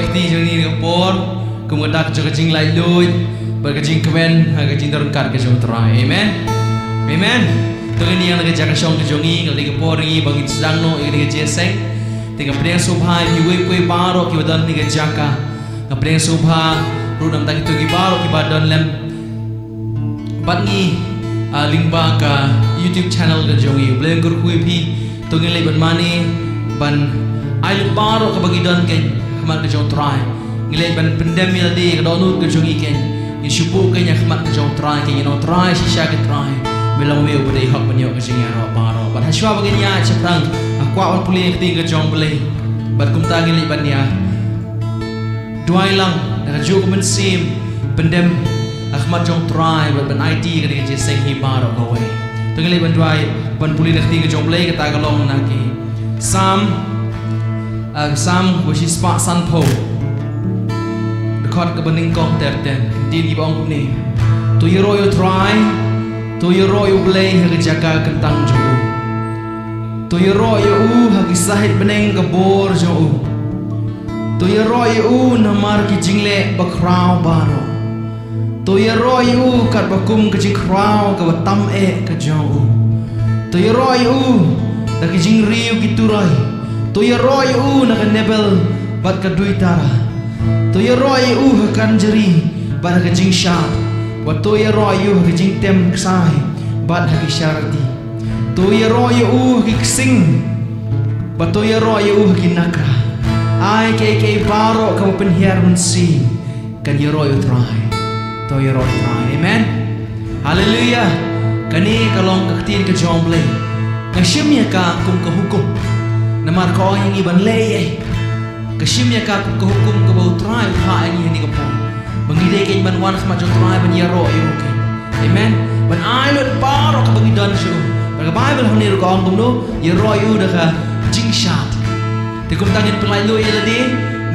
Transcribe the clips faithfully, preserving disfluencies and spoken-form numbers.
Kti jong ngi ka por kum ka dak jong ka jinglaitluid bad ka jingkmen ha ka jingdon ryngkat ka jong U Trai. Amen. Amen. To ngin ïa ka jaka shong ka jong ngi ka dei ka por ngi ba ngin sdang noh ïa ka jingïaseng. Te nga pdiang sngewbha ïa kiwei kiwei baroh kiba don ha ka jaka. Nga pdiang sngewbha ruh namar kito ki baroh kiba don lem bad ngi, ah, lyngba ka YouTube channel ka jong ngi. U Blei un kyrkhu ïa phi. To ngin leit ban mane ban ai lut baroh kaba ngi don kein ha khmat ka jong U Trai. Ngi leit ban pyndem ïa lade ka dohnud ka jong ngi kein. Ngin shu buh kein ha khmat ka jong U Trai kein, ngin ong Trai, shisha kein Trai, me long me uba dei hok ban ïoh ka jingïaroh baroh. Bad hashwa ba ngin ïaid shaphrang, nga kwah ban pule ïa ka ktien ka jong U Blei. Bad kumta ngin leit ban ïa duwai lang da kajuh ka mynsiem pyndem ha khmat jong U Trai bad ban aiti ïa ka jingïaseng hi baroh kawei. To ngin leit ban duwai ban pule ïa ka ktien ka jong U Blei, kata ka long na ki Salm, ah, Salm ba shispah sanphew, dkhot kaba nyngkong ter ter. Ktien kiba ong kumne: To ïaroh ïa U Trai, to ïaroh ïa U Blei ha ka jaka kyntang jong u. To ïaroh ïa u ha ki sahit bneng ka bor jong u. To ïaroh ïa u namar ki jingleh bakhraw baroh. To ïaroh ïa u katba kum ka jingkhraw kaba tam eh ka jong u. To ïaroh ïa u da ki jingriew ki turoi. To ïaroh ïa u na ka nebel bad ka duitara. To ïaroh ïa u ha ka kynjri bad ha ka jingshad. Bad to ïaroh ïa u ha ka jingtem ksai bad ha ki sharti. To ïaroh ïa u ha ki ksing bad to ïaroh ïa u ha ki nakra. Ai kaei kaei baroh kaba pynhiar mynsiem, kan ïaroh ïa U Trai. To ïaroh ïa U Trai. Amen. Haleluia. Kane ka long ka ktien ka jong U Blei. Nga shim ïa ka kum ka hukum, namar ka ong ïa ngi ban leh ei ei. Nga shim ïa ka kum ka hukum kaba U Trai u phah ïa ngi ha kane ka por, ba ngi dei kein ban wan ha khmat jong U Trai ban ïaroh ïa u kein. Amen. Ban ai lut baroh kaba ngi don sha u. Bad ka Baibl hangne ruh ka ong kumno? Ïaroh ïa u da ka jingshad. Te kumta ngin pynlait noh ïa lade,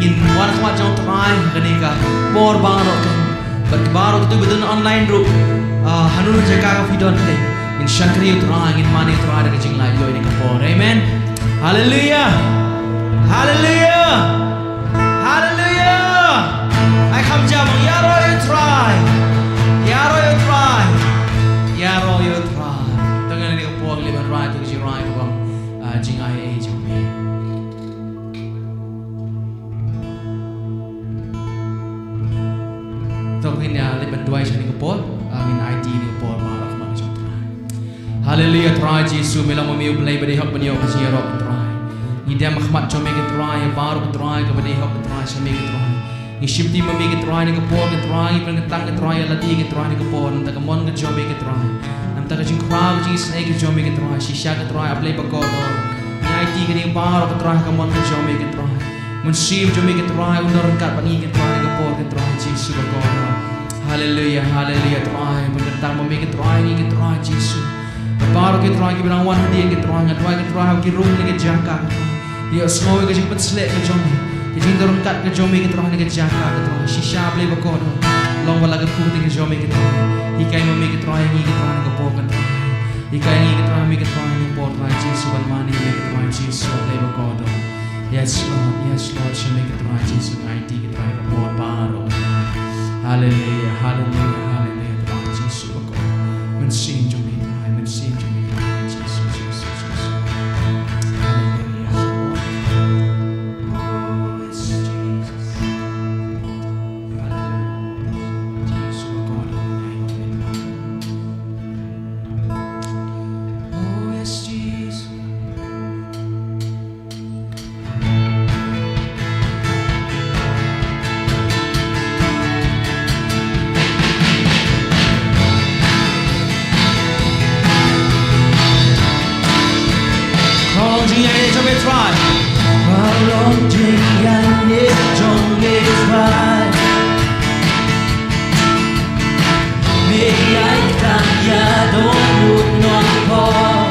ngin wan ha khmat jong U Trai ha kane ka por baroh kein. Bad baroh kito kiba don online ruh, ah, hano hano jaka ba phi don kein, ngin shakri ïa U Trai, ngin mane ïa U Trai da ka jinglait ïa kane ka por. Amen. Haleluia. Haleluia. Haleluia. Ai kham jam, ïaroh ïa U Trai. Ïaroh ïa U Trai. Ïaroh ïa U Trai. Tang ïa kane ka por leh ban rai, tang ïa ka jingrwai kaba, ah, jingai ei jong me. To ngin ïa leit ban duwai sha kane ka por, ah, ngin aiti kane ka por baroh ha khmat jong U Trai. Haleluia, Trai Jisu, me long ma me U Blei ba dei hok ban ïoh ka jingïaroh, Trai. Ngi dem ha khmat jong me, Trai, ïa baroh, Trai, kaba dei hok, Trai, sha me, Trai. Ngi shim ti ma me, Trai, ha kane ka por, Trai, ngi pynkyntang, Trai, ïa lade, Trai, ha kane ka por, na ka bynta ka mon ka jong me, Trai. Na ka bynta ka jingkhraw, ka jingisynei ka jong me, Trai, shisha, Trai, A Blei bakordor. Ngi aiti kane baroh, Trai, ha ka mon ka jong me, Trai. Mynsiem jong me, Trai, un don ryngkat bad ngi, Trai, ha kane ka por, Trai, Jisu bakordor. Haleluia, haleluia, Trai, pynkyntang ma me, Trai, ngi, Trai, Jisu. Baroh ki Trai kiba nang wan hadien, ki Trai, nga duwai, ki Trai, ha ki rung ne ki jaka, ki Trai, ïohsngew ïa ka jingpynshlur ka jong me, ka jingdon ryngkat ka jong me, ki Trai, ne ki jaka, ki Trai, shisha Blei bakordor. Long ba la ka kyrteng ka jong me, ki Trai. Hikai ma me, ki Trai, ngi, ki Trai, ne ka por, ki Trai. Hikai ngi, ki Trai, me, ki Trai, ne ka por, Trai Jisu, ban mane me, ki Trai, Jisu Blei bakordor. Yes Lord, yes Lord, sha me, ki Trai, Jisu, ngi aiti, ki Trai, ka por baroh. Haleluia, haleluia, haleluia, Trai Jisu. Mynsiem jong me, Trai, mynsiem jong me, Trai Jisu, Jisu, Jisu. Haleluia. Oh, yes, Jesus. Haleluia. Jisu, God, oh, yes, Jesus. Kong jingïaid jong me Trai. Kong jingïaid jong me Trai. Me ïai tang ïa dohnud nongpop.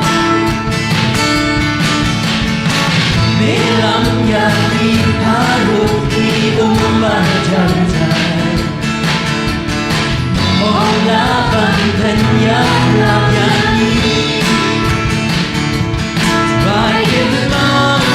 Me lam ïa ki harum ki ummat jynjar. Ong la ban pynïap ïa ngi. Bai im tang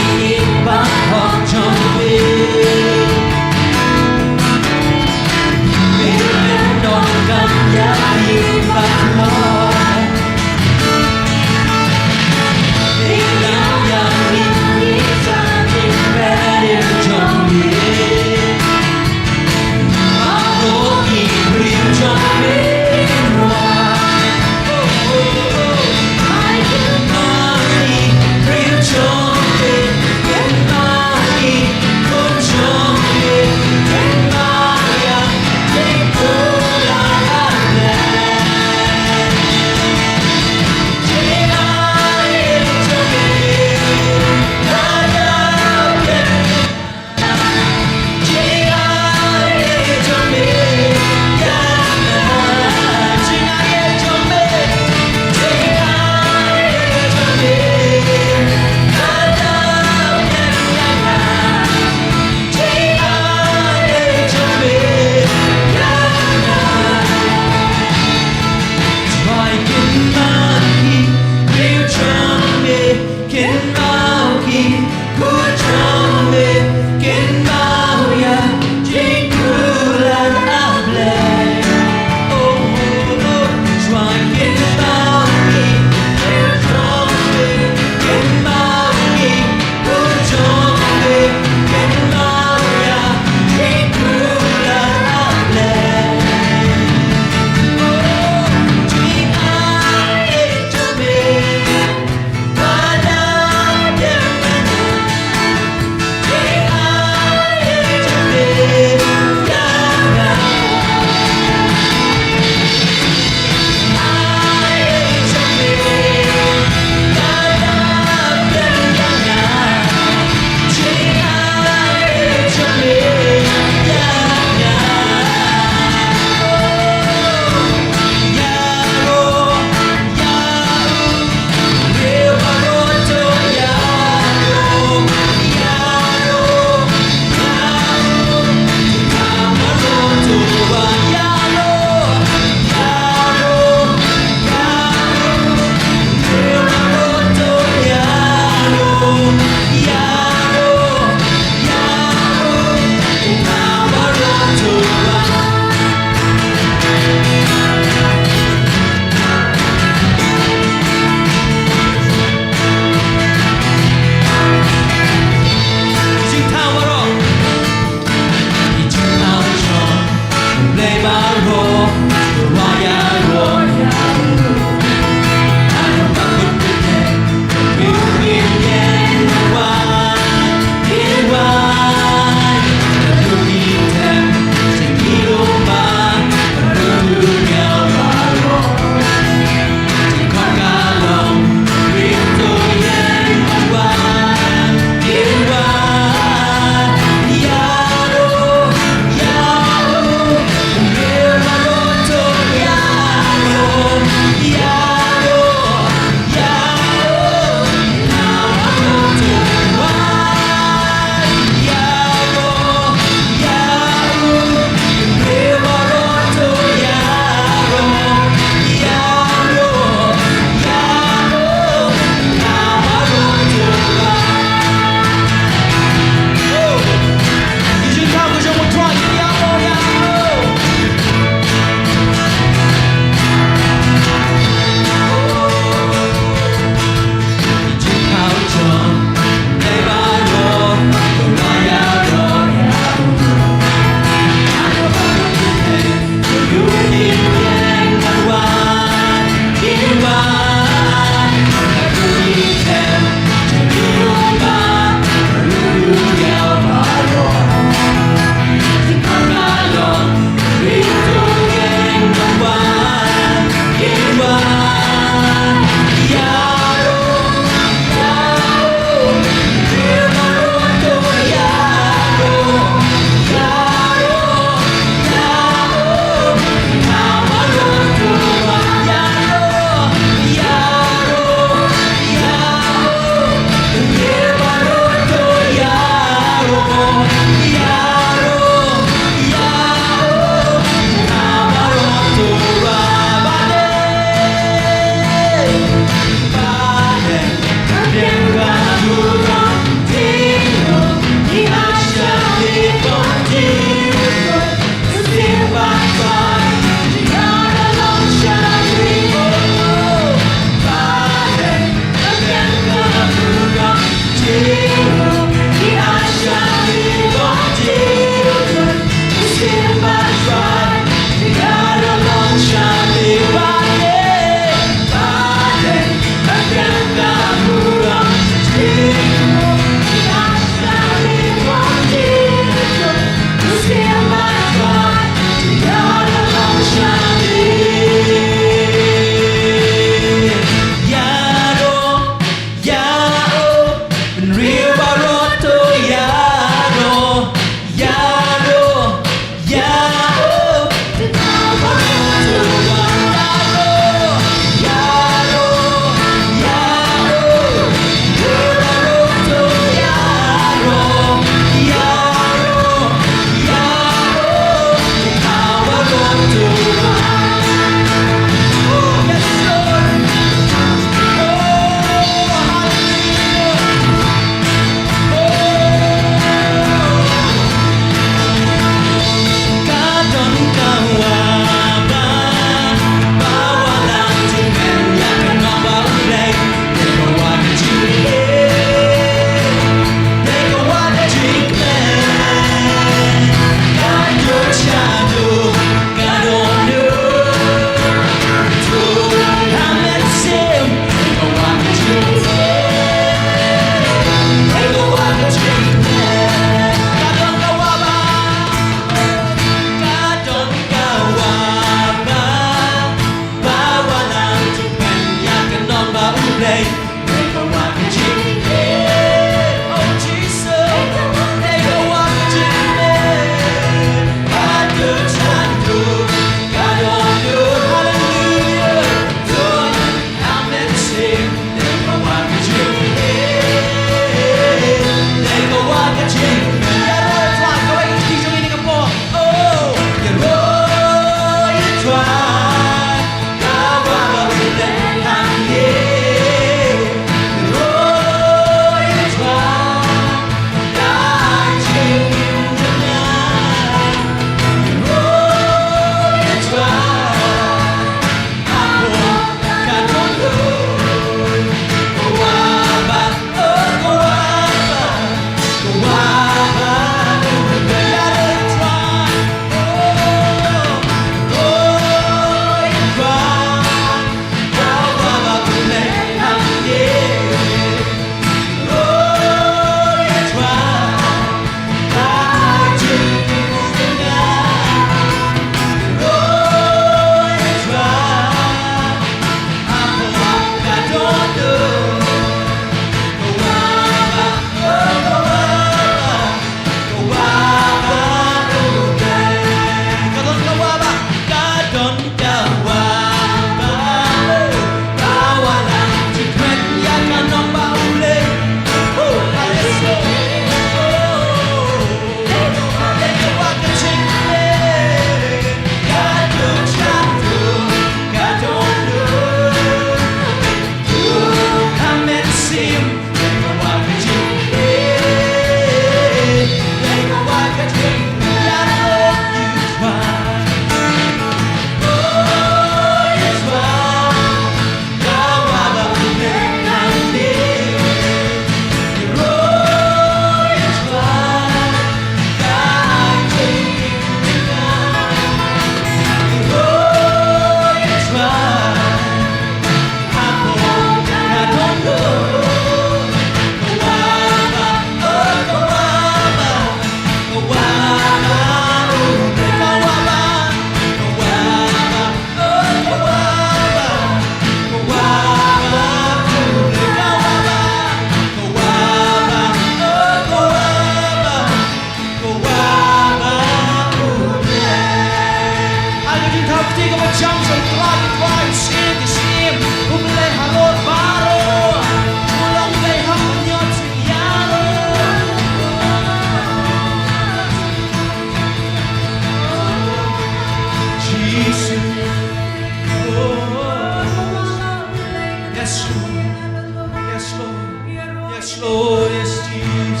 Yes, Lord, yes, Jesus.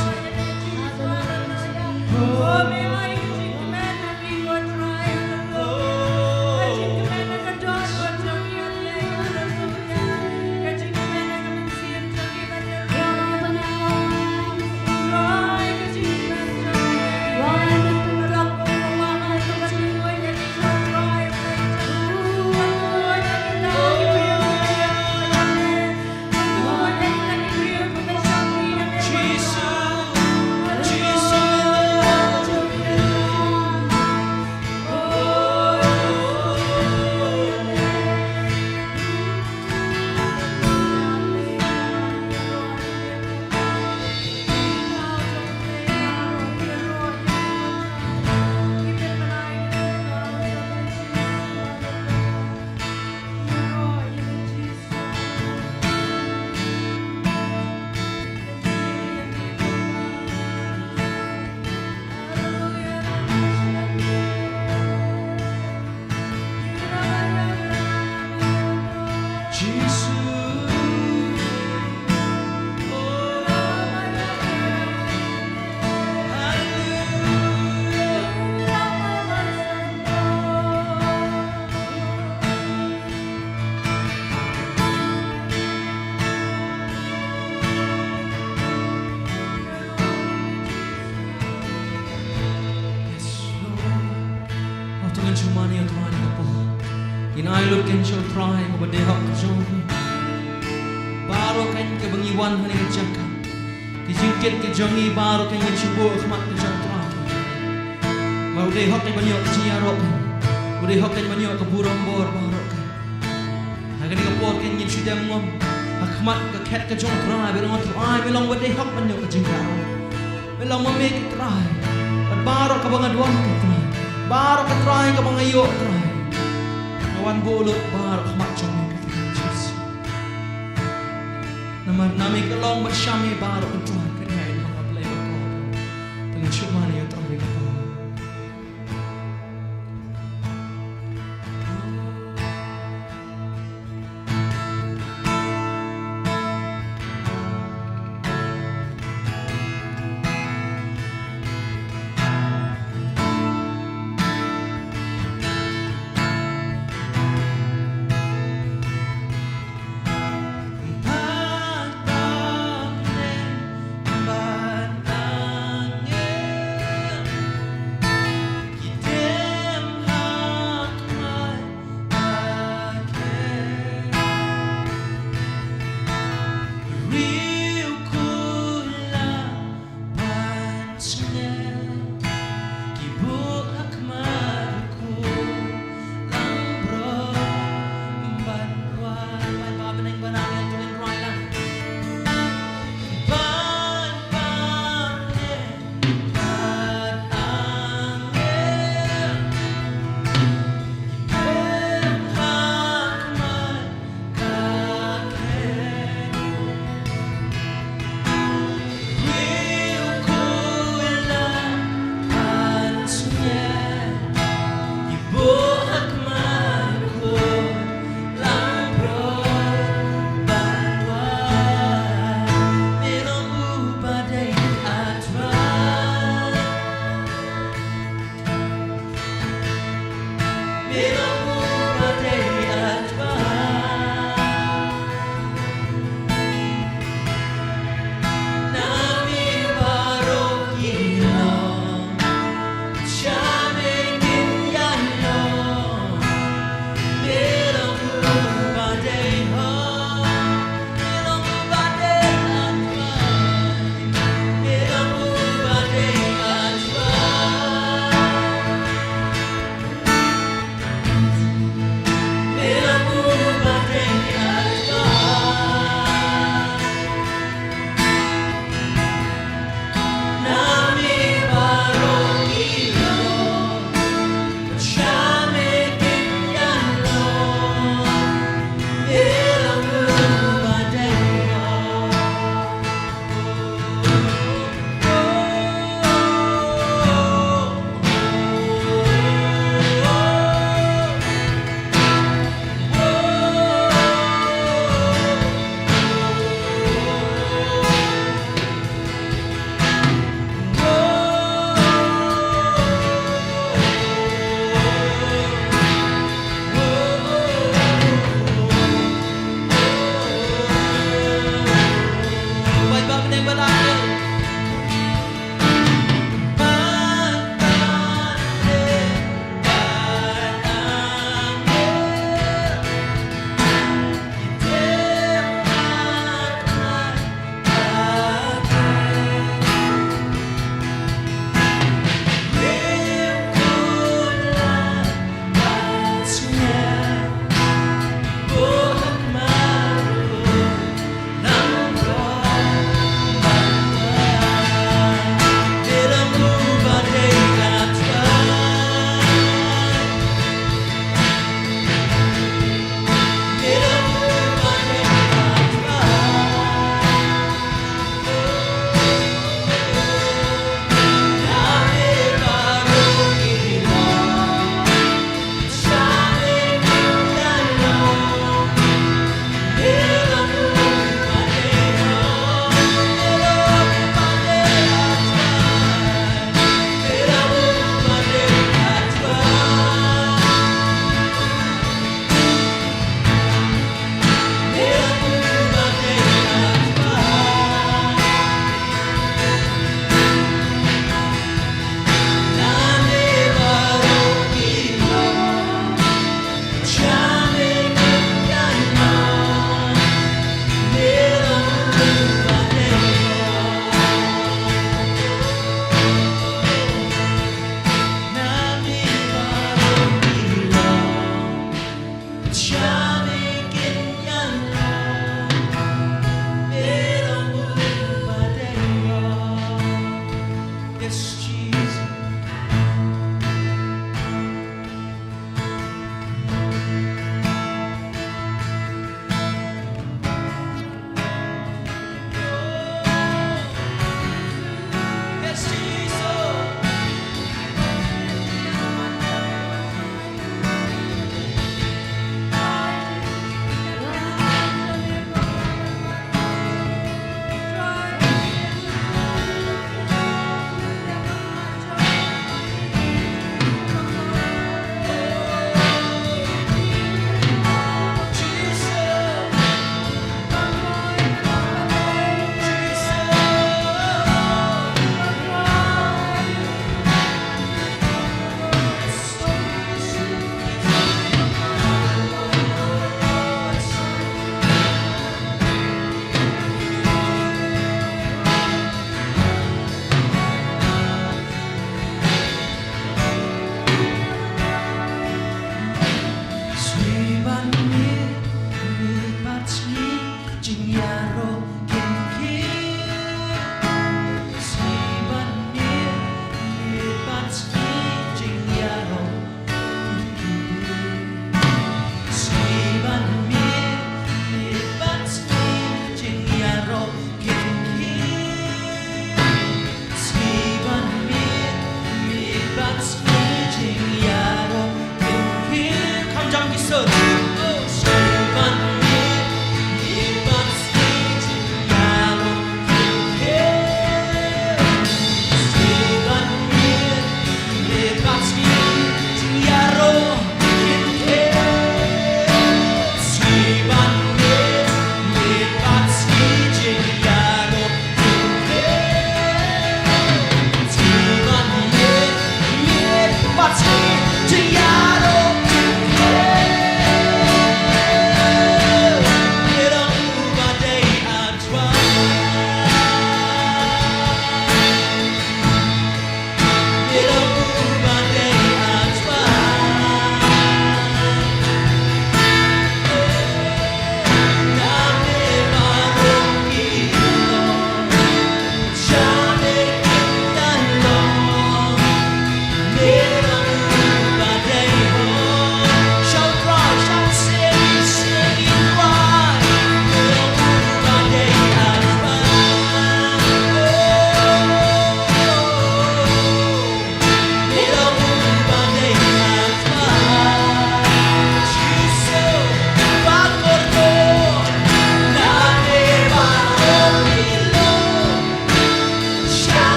Yes, Lord. Haba ngin sumar ïa U Trai ha kane ka por, ngin ai lut kein sha U Trai kaba dei hok ka jong U. Baroh kein kiba ngi wan ha kane ka jaka, ki jingkit ki jong ngi baroh kein ngin shu buh ha khmat ka jong U Trai. Ba u dei hok kein ban ïoh ka jingïaroh kein, u dei hok kein ban ïoh ka burom bor baroh kein. Ha kane ka por kein ngin shu dem ngom ha khmat ka khet ka jong U Trai, ba long, U Trai, me long ba dei hok ban ïoh ka jingïaroh. Me long ma me ko Trai. Bad baroh kaba nga don ko Trai, baroh ko Trai kaba nga ïoh Trai, nga wan buh lut baroh ha khmat jong me ko Trai Jisu. Namar na me ka long bad sha me baroh ko Trai, kane ai ma nga Blei bakhuid. Te ngin sumar ïa U Trai ha kane ka por.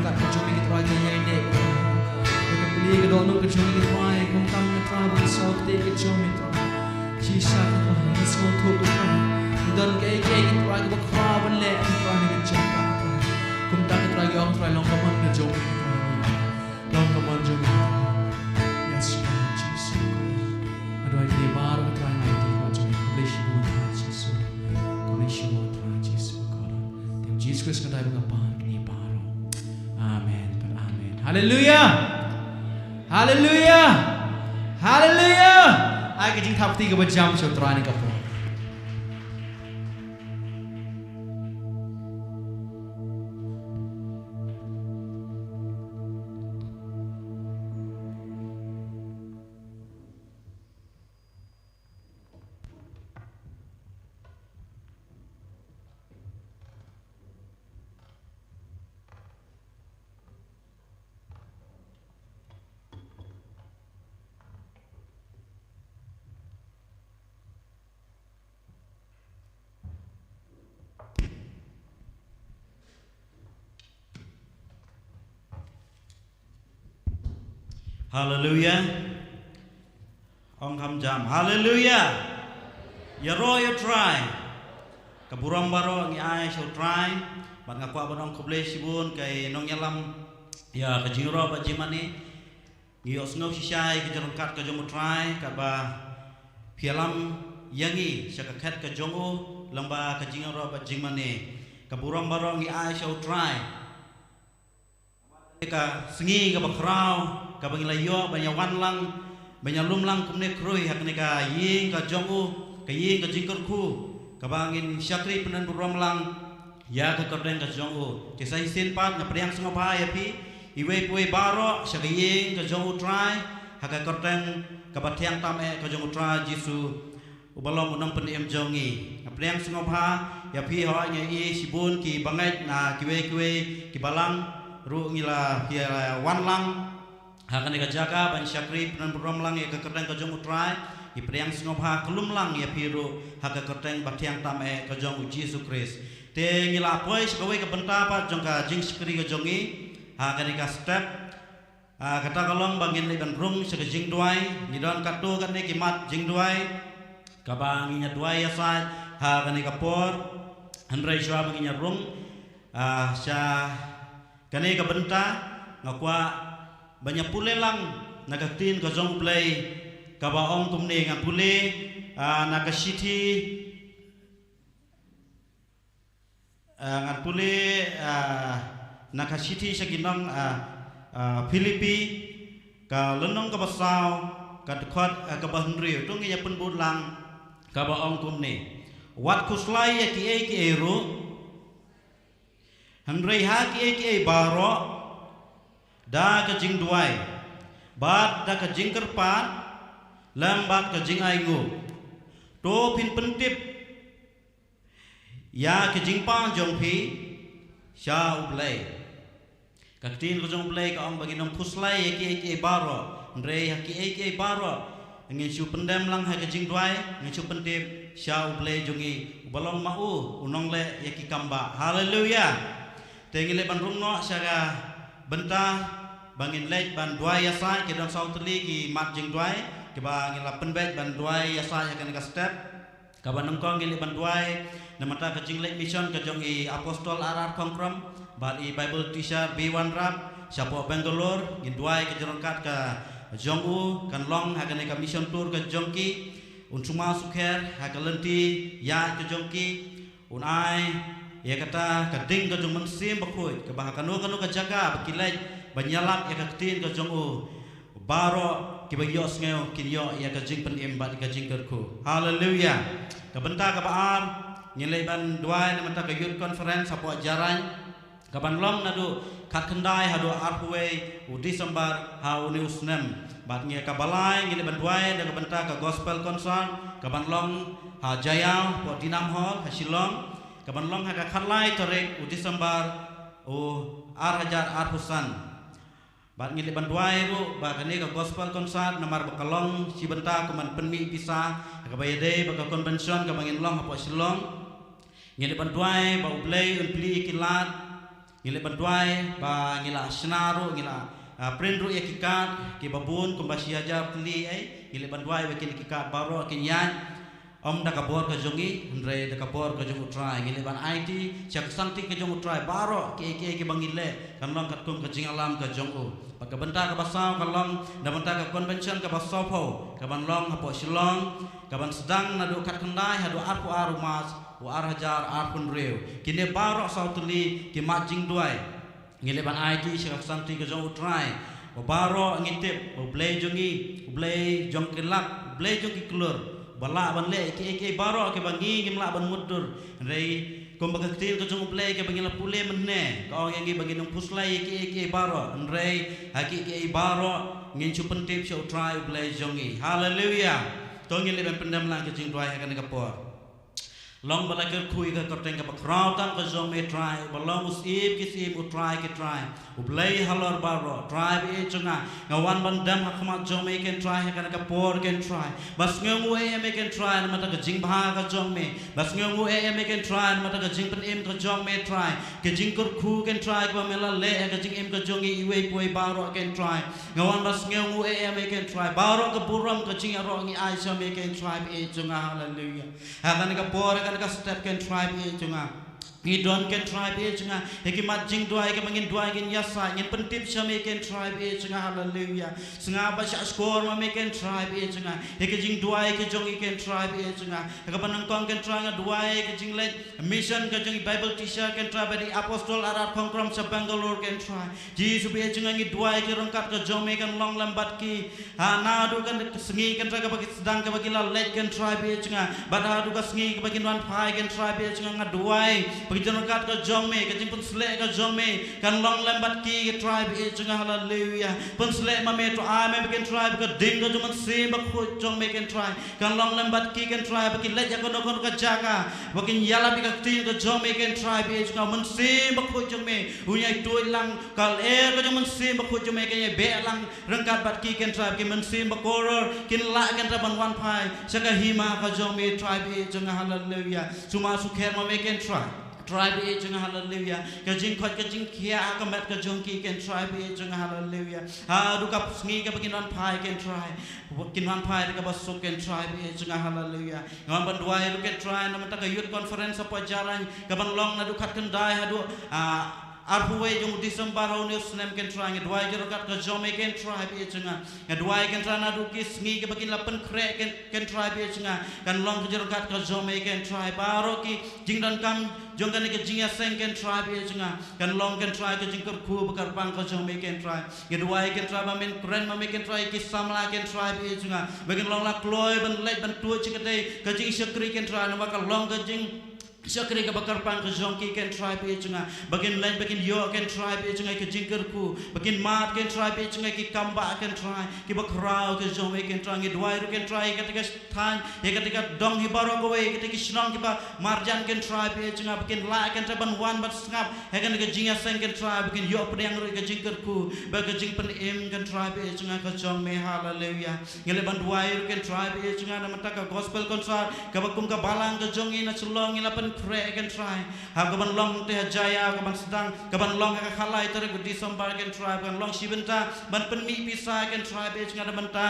Ka jong ngi Trai ka ïaineh ka Trai. Ka plie ka dohnud ka jong ngi Trai, kumta Trai ba ka sawdong ka jong ngi Trai. Shisha ka Trai, ngi sngewthuh ka Trai. Ngi don kaei kaei ka Trai kaba khraw ban leh ka Trai, ngi jaka ka Trai. Kumta ka Trai ngi ong Trai long ka mon ka jong ngi Trai. Long ka mon jong ngi Trai. Yes, Trai Jisu Khrist. Nga duwai kine baroh ka Trai nga ïaid ka jong ngi. Khublei shibun Trai Jisu. Khublei shibun Trai Jisu ka Khrist. Te Jisu Khrist ka dei ba nga pan kine baroh. Amen. Amen. Haleluya. Haleluya. Haleluya. Ai ka jingthap kti kaba jam sha u Trai ha kane ka por. Haleluya. Ong kham jam. Haleluya. Ïaroh ïa u Trai. Ka burom baroh ngi ai sha u Trai. Bad nga kwah ban ong khublei shibun ki nongïalam ïa ka jingïaroh bad jingmane. Ngi ïohsngew shisha ïa ka jingryngkat ka jong u Trai, katba phi ïalam ïa ngi sha ka khet ka jong u lyngba ka jingïaroh bad jingmane. Ka burom baroh ngi ai sha u Trai. Ka sngi kaba khraw kaba ngi la ïoh ban ïawan lang, ban ïalum lang kumne khrui ha kane ka ïing ka jong u, ka ïing ka jingkyrkhu kaba ngin shakri pynban burom lang ïa ka kyrteng ka jong u. Te sa shisien pat nga pdiang sngewbha ïa phi iwei pa iwei baroh sha ka ïing ka jong u Trai ha ka kyrteng kaba thiang tam eh ka jong u Trai Jisu uba long u nongpynim jong ngi. Nga pdiang sngewbha ïa phi, hooid ngi ïohi shibun ki bangeit na kiwei kiwei ki balang ruh ngi la, phi la wan lang ha kane ka jaka ban shakri pynban burom lang ïa ka kyrteng ka jong u Trai. Ngi pdiang sngewbha kyllum lang ïa phi ruh ha ka kyrteng ba thiang tam eh ka jong u Jisu Khrist. Te ngi la poi sha kawei ka bynta pat jong ka jingshakri ka jong ngi ha kane ka step. Ah, kata ka long ba ngin leit ban rung sha ka jingduwai. Ngi don katto katne ki mat jingduwai kaba ngin ïa duwai ïasaid ha kane ka por. Hynrei shuwa ba ngin ïa rung, ah, sha kane ka bynta, nga kwah ban ïa pule lang na ka ktien ka jong u Blei kaba ong kumne. Ngan pule, ah, na ka shithi, ah, ngan pule, ah, na ka shithi sha ki nong, ah, ah, Philippi, ka lynnong kaba saw, ka dkhot, ah, kaba hynriew. To ngin ïa pynbud lang kaba ong kumne. Wat khuslai ïa kiei kiei ruh, hynrei ha kiei kiei baroh da ka jingduwai bad da ka jingkyrpad lem bad ka jingainguh, to phin pyntip ïa ka jingpang jong phi sha u Blei. Ka ktien ka jong u Blei ka ong ba ngin ym khuslai ïa kiei kiei baroh, hynrei ha kiei kiei baroh ngin shu pyndem lang ha ka jingduwai, ngin shu pyntip sha u Blei jong ngi uba long ma u u nongleh ïa ki kam bah. Haleluya. Te ngin leit ban rung noh sha ka bynta ba ngin leit ban duwai ïasaid. Ki don saw tylli ki mat jingduwai kiba ngin la pynbeit ban duwai ïasaid ha kane ka step. Kaba nyngkong ngin leit ban duwai namar ka jingleit mission ka jong i Apostol R R Khongkrom bad i Bible teacher B Wanrap shapoh Bangalore. Ngin duwai ka jingryngkat ka jong u kan long ha kane ka mission tour ka jong ki. Un sumar sukher ha ka lynti ïaid ka jong ki. Un ai ïa kata ka ding ka jong u Mynsiem Bakhuid kaba ha kano kano ka jaka ba ki leit ban ïalap ïa ka ktien ka jong u, baroh kiba ïohsngew kin ïoh ïa ka jingpynim bad ka jingkyrkhu. Haleluya. Ka bynta kaba ar ngin leit ban duwai namar ka Youth Conference hapoh Jaiñtia, kaban long naduh khatkhyndai haduh arphew wei u December ha une u snem. Bad ngi, kaba lai ngin leit ban duwai da ka bynta ka Gospel Concert kaban long ha Jaiaw hapoh Dinam Hall ha Shillong, kaban long ha ka khatlai tarik u December u ar hajar arphew san. Bad ngin leit ban duwai ruh ba kane ka Gospel Concert namar ba ka long shi bynta kumban pynmih pisa ha kaba ïadei bad ka convention kaba ngin long hapoh Shillong. Ngin leit ban duwai ba u Blei un plie ïa ki lad Ngi leh ban duwai ba ngi la shna ruh, ngi la, ah, print ruh ïa ki card kiba bun kumba shi hajar tylli ei. Ngi leh ban duwai ba kine ki card baroh kin ïaid, ym da ka bor ka jong ngi, hynrei da ka bor ka jong U Trai. Ngi leh ban aiti sha ka sangti ka jong U Trai, baroh kiei kiei kiba ngi leh kan long katkum ka jingïalam ka jong u. Bad ka bynta kaba saw ka long na bynta ka convention kaba sawphew kaban long hapoh Shillong, kaban sdang naduh khatkhyndai haduh arphew ar u March u ar hajar arphew hynriew. Kine baroh saw tylli ki mat jingduwai. Ngi leh ban aiti sha ka sangti ka jong U Trai ba baroh ngi tip ba U Blei jong ngi, U Blei jong ki lak, U Blei jong ki klur, ba lah ban leh kiei kiei baroh kiba ngi ngim lah ban mutdur. Hynrei kumba ka ktien ka jong U Blei kaba ngi la pule mynne ka ong ïa ngi ba ngin ym phuslai ïa kiei kiei baroh, hynrei ha kiei kiei baroh ngin shu pyntip sha U Trai U Blei jong ngi. Haleluia. To ngin leh ban pyndem lang ka jingduwai ha kane ka por. Long ba la kyrkhu ïa ka kyrteng kaba khraw tam ka jong me Trai, ba long u Syiem ki syiem, U Trai ki trai, U Blei halor baroh. Trai ba ïeit jong nga, nga wan ban dem ha khmat jong me ken Trai ha kane ka por ken Trai, ba sngewnguh ïa me ken Trai namar ka jingbha ka jong me, ba sngewnguh ïa me ken Trai namar ka jingpynim ka jong me Trai, ka jingkyrkhu ken Trai kaba me la leh ha ka jingim ka jong ngi iwei pa iwei baroh ken Trai. Nga wan ba sngewnguh ïa me ken Trai, baroh ka burom ka jingïaroh ngi ai sha me ken Trai ba ïeit jong nga. Haleluia. Ha kane ka por, ha kane ka step ken Trai ba ïeit jong nga, ngi don ken Trai ba ïeit jong nga ïa ki mat jingduwai kiba ngin duwai, ngin ïasaid, ngin pyntip sha me ken Trai ba ïeit jong nga. Haleluia. Sngap ba shah shkor ma me ken Trai ba ïeit jong nga ïa ki jingduwai ki jong ngi ken Trai ba ïeit jong nga. Ha kaba nyngkong ken Trai nga duwai ïa ki jingleit mission ka jong i Bible teacher ken Trai bad i Apostol Arar Khongkrom sha Bangalore ken Trai. Jisu ba ïeit jong nga ngi duwai ki ryngkat ka jong me kan long lem bad ki. Ha naduh ka sngi ken Trai kaba ki sdang kaba ki la leit ken Trai ba ïeit jong nga, bad haduh ka sngi kaba kin wan phai ken Trai ba ïeit jong nga, nga duwai ba ki jingryngkat ka jong me, ka jingpynsleh ka jong me kan long lem bad ki ken Trai ba ïeit jong nga. Haleluia. Pynshlur ma me, to ai me ba ken Trai ba ka ding ka jong u Mynsiem Bakhuid jong me ken Trai kan long lem bad ki ken Trai, ba ki leit ïa kano kano ka jaka ba kin ïalap ïa ka ktien ka jong me ken Trai ba ïeit jong nga. U Mynsiem Bakhuid jong me un ïai tuid lang, ka lyer ka jong u Mynsiem Bakhuid jong me kan ïai beh lang ryngkat bad ki ken Trai, ba ki mynsiem bakhraw kin lah ken Trai ban wan phai sha ka hima ka jong me Trai ba ïeit jong nga. Haleluia. Sumar sukher ma me ken Trai, Trai ba ïeit jong nga. Haleluia. Ka jingkhoit ka jingkhiah ha ka met ka jong ki ken Trai ba ïeit jong nga. Haleluia. Haduh ka sngi kaba kin wan phai ken Trai, kin wan phai da kaba suk ken Trai ba ïeit jong nga. Haleluia. Nga wan ban duwai ruh ken Trai namar ka youth conference hapoh Jaiñtia kaban long naduh khatkhyndai haduh, ah, arphew wei jong u December ha une u snem ken Trai. Nga duwai jingryngkat ka jong me ken Trai ba ïeit jong nga. Nga duwai ken Trai naduh ki sngi kiba kin la pynkhreh ken, ken Trai ba ïeit jong nga, kan long ka jingryngkat ka jong me ken Trai. Baroh ki jingdonkam jong kane ka jingïaseng ken Trai ba ïeit jong nga kan long ken Trai ka jingkyrkhu ba kyrpang ka jong me ken Trai. Nga duwai ken Trai ba men kren ma me ken Trai ki samla ken Trai ba ïeit jong nga, ba kin long la kloi ban leit ban tuid sha katei ka jingshakri ken Trai, namar ka long ka jing shakri kaba kyrpang ka jong ki ken Trai ba ïeit jong nga, ba kin leit ba kin ïoh ken Trai ba ïeit jong nga ka jingkyrkhu, ba kin mad ken Trai ba ïeit jong nga ki kambah ken Trai kiba khraw ka jong me ken Trai. Nga duwai ruh ken Trai ïa katei ka thaiñ, ïa katei ka dong hi baroh kawei, ïa katei ki shnong kiba marjan ken Trai ba ïeit jong nga, ba kin lah ken Trai ban wan ban sngap ha kane ka jingïaseng ken Trai, ba kin ïoh pdiang ruh ïa ka jingkyrkhu bad ka jingpynim ken Trai ba ïeit jong nga ka jong me. Haleluia. Nga leh ban duwai ruh ken Trai ba ïeit jong nga namar ka gospel concert kaba kum ka balang ka jong ngi na Shillong ngi la pynkhreh ken Trai, ha kaban long te ha Jaiñtia kaban sdang, kaban long ha ka khatlai tarik u December ken Trai, kaban long shi bynta ban pynmih pisa ken Trai ba ïeit jong nga, na bynta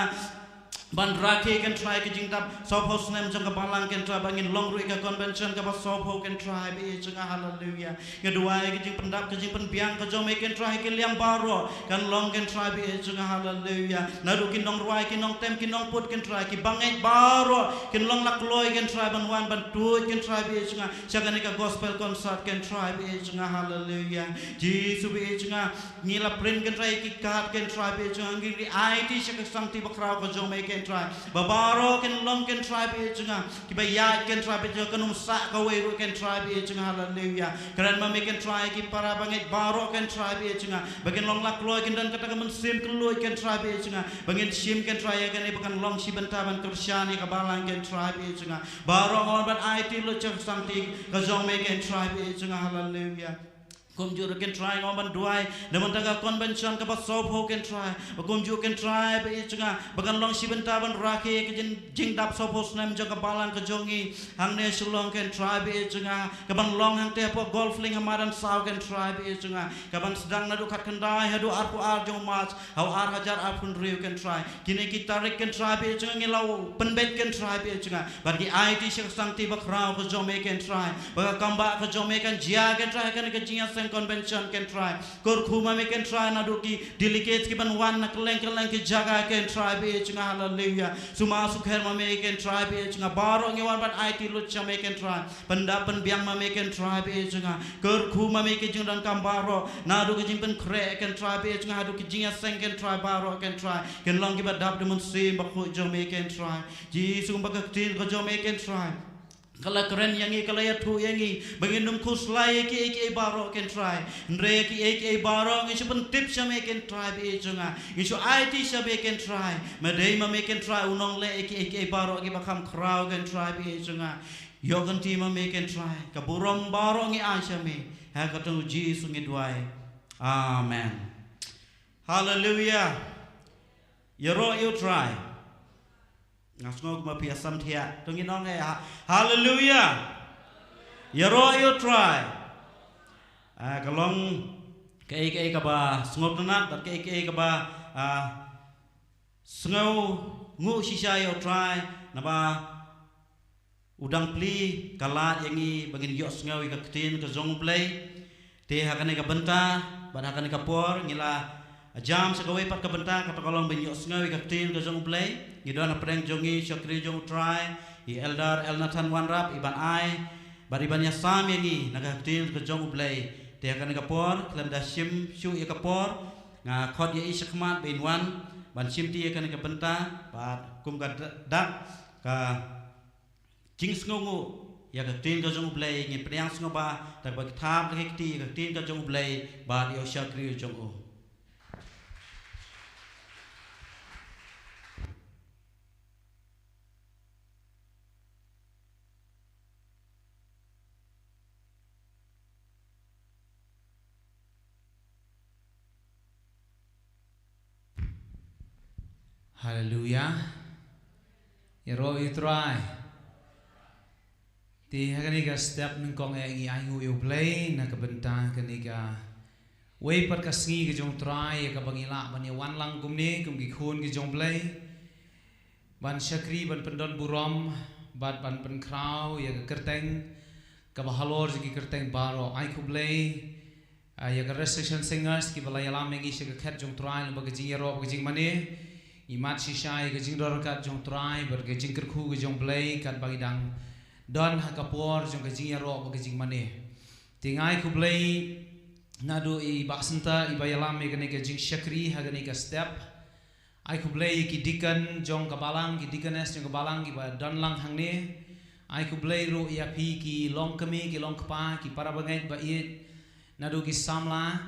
ban rakhe ken Trai ka jingdap sawphew snem jong ka balang ken Trai, ba ngin long ruh ïa ka convention kaba sawphew ken Trai ba ïeit jong nga. Haleluia. Nga duwai ka jingpyndap ka jingpynbiang ka jong me ken Trai ha ki liang baroh kan long ken Trai ba ïeit jong nga. Haleluia. Naduh ki nongrwai, ki nongtem, ki nongput ken Trai, ki bangeit baroh kin long la kloi ken Trai ban wan ban tuid ken Trai ba ïeit jong nga sha kane ka gospel concert ken Trai ba ïeit jong nga. Haleluia. Jisu ba ïeit jong nga, ngi la print ken Trai ïa ki card ken Trai ba ïeit jong nga, ngi ri aiti sha ka sangti bakhraw ka jong me ken Trai, ba baroh kin long ken Trai ba ïeit jong nga kiba ïaid ken Trai ba ïeit jong nga, kan ym sah kawei ruh ken Trai ba ïeit jong nga. Haleluia. Kren ma me ken Trai ïa ki para bangeit baroh ken Trai ba ïeit jong nga, ba kin long la kloi, kin don kata ka mynsiem kylluid ken Trai ba ïeit jong nga, ba ngin shim ken Trai ïa kane ba kan long shi bynta ban kyrshan ïa ka balang ken Trai ba ïeit jong nga. Baroh nga wan ban aiti lut sha ka sangti ka jong me ken Trai ba ïeit jong nga. Haleluia. Kumjuh ruh kynthai nga wan ban duwai na bynta ka convention kaba sawphew kynthai. Ba kumjuh kynthai ba ïeit jong nga ba kan long shi bynta ban rakhe ka jing, jingdap sawphew snem jong ka balang ka jong ngi hangne Shillong kynthai ba ïeit jong nga. Ka ban long hangte hapoh Golf Link ha madan saw kynthai ba ïeit jong nga. Ka ban sdang naduh khatkhyndai haduh arphew ar jong u March ha u ar hajar arphew hynriew kynthai. Kine ki tarik kynthai ba ïeit jong nga ngi la pynbeit kynthai ba ïeit jong nga. Bad ngi aiti sha ka sangti bakhraw ka jong me kynthai. Ba ka kam ba ka jong me kan jia kynthai ha kane ka jingïaseng convention kynthai. Kyrkhu ma me kynthai naduh ki delegates ki ban wan na kylleng kylleng ki jaka kynthai ba ïeit jong nga, haleluya. Sumar sukher ma me kynthai ba ïeit jong nga, baroh ngi wan ban aiti lut sha me kynthai. Pyndap pynbiang ma me kynthai ba ïeit jong nga. Kyrkhu ma me ki jingdonkam baroh naduh ki jingpynkhreh kynthai ba ïeit jong nga haduh ki jingïaseng kynthai baroh kynthai. Kin long kiba dap da u Mynsiem Bakhuid jong me kynthai. Jisu, ba ka ktien ka jong me kynthai ka la kren ïa ngi, ka la ïathuh ïa ngi ba ngin ym khuslai ïa kiei kiei baroh kynthai. Hynrei ïa kiei kiei baroh ngi shu pyntip sha me kynthai ba ïeit jong nga. Ngi shu aiti sha me kynthai. Ma dei ma me kynthai u nongleh ïa kiei kiei baroh kiba kham khraw kynthai ba ïeit jong nga. Ïoh kynti ma me kynthai, ka burom baroh ngi ai sha me. Ha ka kyrteng u Jisu ngi duwai. Amen. Haleluya. Ïaroh ïa u Trai. Nga sngew kumba phi ïasam thiah. To ngin ong eh, ha-, haleluya. Ïaroh ïa u Trai. Ah, ka long kaei kaei kaba sngewtynnat bad kaei kaei kaba, ah, sngewnguh shisha ïa u Trai, naba u dang plie ka lad ïa ngi ba ngin ïohsngew ïa ka ktien ka jong u Blei. Te ha kane ka bynta bad ha kane ka por ngi la jam sha kawei pat ka bynta, kata ka long ban ïohsngew ïa ka ktien ka jong u Blei. Ngi don hapdeng jong ngi shakri jong u Trai, i Elder Elnathan Wanrap, i ban ai bad i ban ïasam ïa ngi na ka ktien ka jong u Blei. Te ha kane ka por khlem da shim shuh ïa ka por, nga khot ïa i shakhmat ba in wan ban shimti ïa kane ka bynta. Bad kum ka dak, ka jingsngewnguh ïa ka ktien ka jong u Blei, ngin pdiang sngewbha da kaba ki thap da ki kti ïa ka ktien ka jong u Blei bad ïa u shakri jong u. Haleluya. Ïaroh ïa u Trai. Te ha kane ka step nyngkong eh ngi ainguh ïa u Blei na ka bynta kane kawei pat ka sngi ka jong u Trai, ïa kaba ngi lah ban ïa wan lang kumne kum ki khun ki jong u Blei. Ban shakri, ban pyndon burom bad ban pynkhraw ïa ka kyrteng kaba halor jong ki kyrteng baroh. Ai khublei, ah, ïa ka Resurrection Singers kiba la ïalam ïa ngi sha ka khet jong u Trai lyngba ka jingïaroh bad ka jingmane. Ngi mad shisha ïa ka jingdon ryngkat jong u Trai bad ka jingkyrkhu ka jong u Blei katba ngi dang don ha ka por jong ka jingïaroh bad ka jingmane. Te nga ai khublei naduh i Bah Synta iba ïalam ïa kane ka jingshakri ha kane ka step. Ai khublei ïa ki deacon jong ka balang, ki deaconess jong ka balang kiba don lang hangne. Ai khublei ruh ïa phi ki longkmie, ki longkpa, ki para bangeit ba ïeit naduh ki samla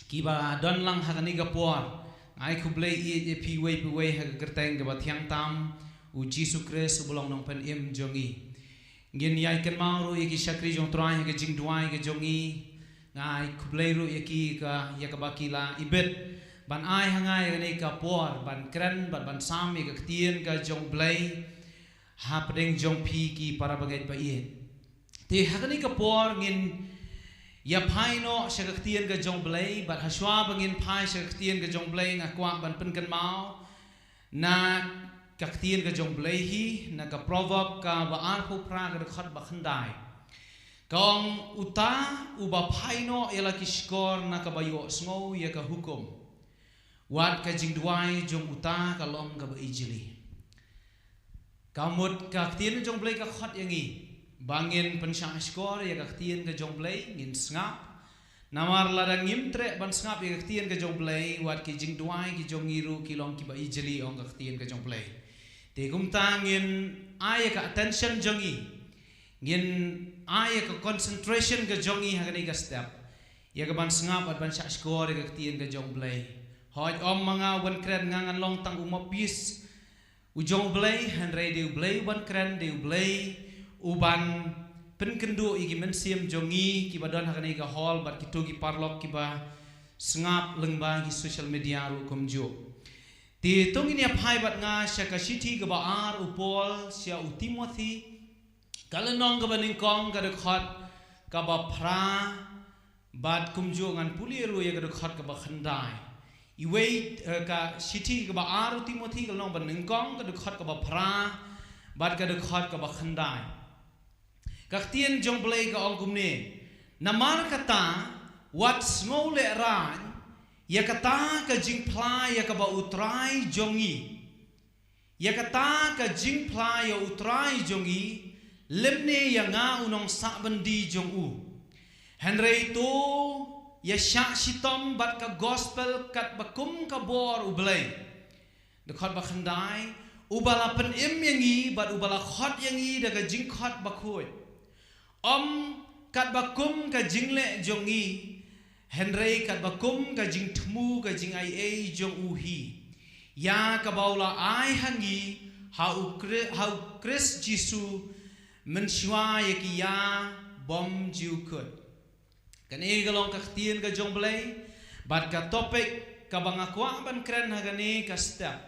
kiba don lang ha kane ka por. Ai khublei ïeit ïa phi uwei pa uwei ha ka kyrteng kaba thiang tam, u Jisu Khrist uba long Nongpynim jong ngi. Ngin ïai kynmaw ruh ïa ki shakri jong u Trai ha ka jingduwai ka jong ngi. Nga ai khublei ruh ïa ki ka, ïa kaba ki la ibit ban ai ha nga ïa kane ka por ban kren bad ban sam ïa ka ktien ka jong u Blei hapdeng jong phi ki para bangeit ba ïeit. Te ha kane ka por ngin ïa phai noh sha ka ktien ka jong u Blei, bad hashwa ba ngin phai sha ka ktien ka jong u Blei nga kwah ban pynkynmaw na ka ktien ka jong u Blei hi, na ka Proverb kaba arphew phra ka dkhot ba khyndai. Ka ong, uta uba phai noh ïa la ki shkor na kaba ïohsngew ïa ka hukum, wat ka jingduwai jong uta ka long kaba ijli. Ka mut ka ktien jong u Blei ka khot ïa ngi ba ngin pynshah shkor ïa ka ktien ka jong u Blei, ngin sngap. Namar lada ngim treh ban sngap ïa ka ktien ka jong u Blei, wat ki jingduwai ki jong ngi ruh ki long kiba ijli, ong ka ktien ka jong u Blei. Te kumta ngin ai ïa ka attention jong ngi, ngin ai ïa ka concentration ka jong ngi ha kane ka step ïa ka ban sngap bad ban shah shkor ïa ka ktien ka jong u Blei. Hooid, ym ma nga u ban kren, nga ngan long tang u mouthpiece u jong u Blei, hynrei dei u Blei u ban kren, dei u Blei u ban pynkynduh ïa ki mynsiem jong ngi kiba don ha kane ka hall bad kito ki paralok kiba sngap lyngba ki social media ruh kumjuh. Te to ngin ïa phai bad nga sha ka shithi kaba ar u Paul sha u Timothy, ka lynnong kaba nyngkong, ka dkhot kaba phra, bad kumjuh ngan pule ruh ïa ka dkhot kaba khyndai. Iwei, eh, ka shithi kaba ar u Timothy, ka lynnong ba nyngkong, ka dkhot kaba phra bad ka dkhot kaba khyndai. Ka ktien jong Blei ka ong kumne: Namar kata, wat sngewlehraiñ ïa kata ka jingphla ïa kaba U Trai jong ngi, ïa kata ka jingphla ïa U Trai jong ngi, lymne ïa nga u nongsahbyndi jong u. Hynrei to ïa shah shitom bad ka gospel katba kum ka bor U Blei. Dkhot ba khyndai: Uba la pynim ïa ngi bad uba la khot ïa ngi da ka jingkhot bakhuid, ym katba kum ka jingleh jong ngi, hynrei katba kum ka jingthmu ka jingaiei jong u hi, ïa kaba u la ai ha ngi ha u Khri-, ha u Khrist Jisu mynshuwa ïa ki ïa bym ju kut. Kane ka long ka ktien ka jong Blei, bad ka topic kaba nga kwah ban kren ha kane ka step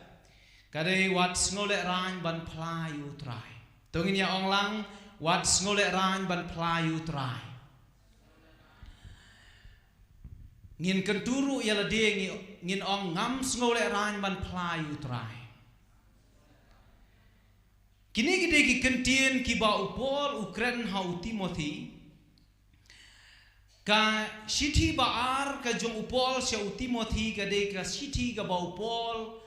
ka dei: Wat sngewlehraiñ ban phla ïa U Trai. To ngin ïa ong lang: Wat sngewlehraiñ ban phla ïa U Trai. Ngin kyntu ruh ïa lade, ngi, ngin ong: Ngam sngewlehraiñ ban phla ïa U Trai. Kine ki dei ki kyntien kiba u Paul u kren ha u Timothy. Ka shithi ba ar ka jong u Paul sha u Timothy ka dei ka shithi kaba u Paul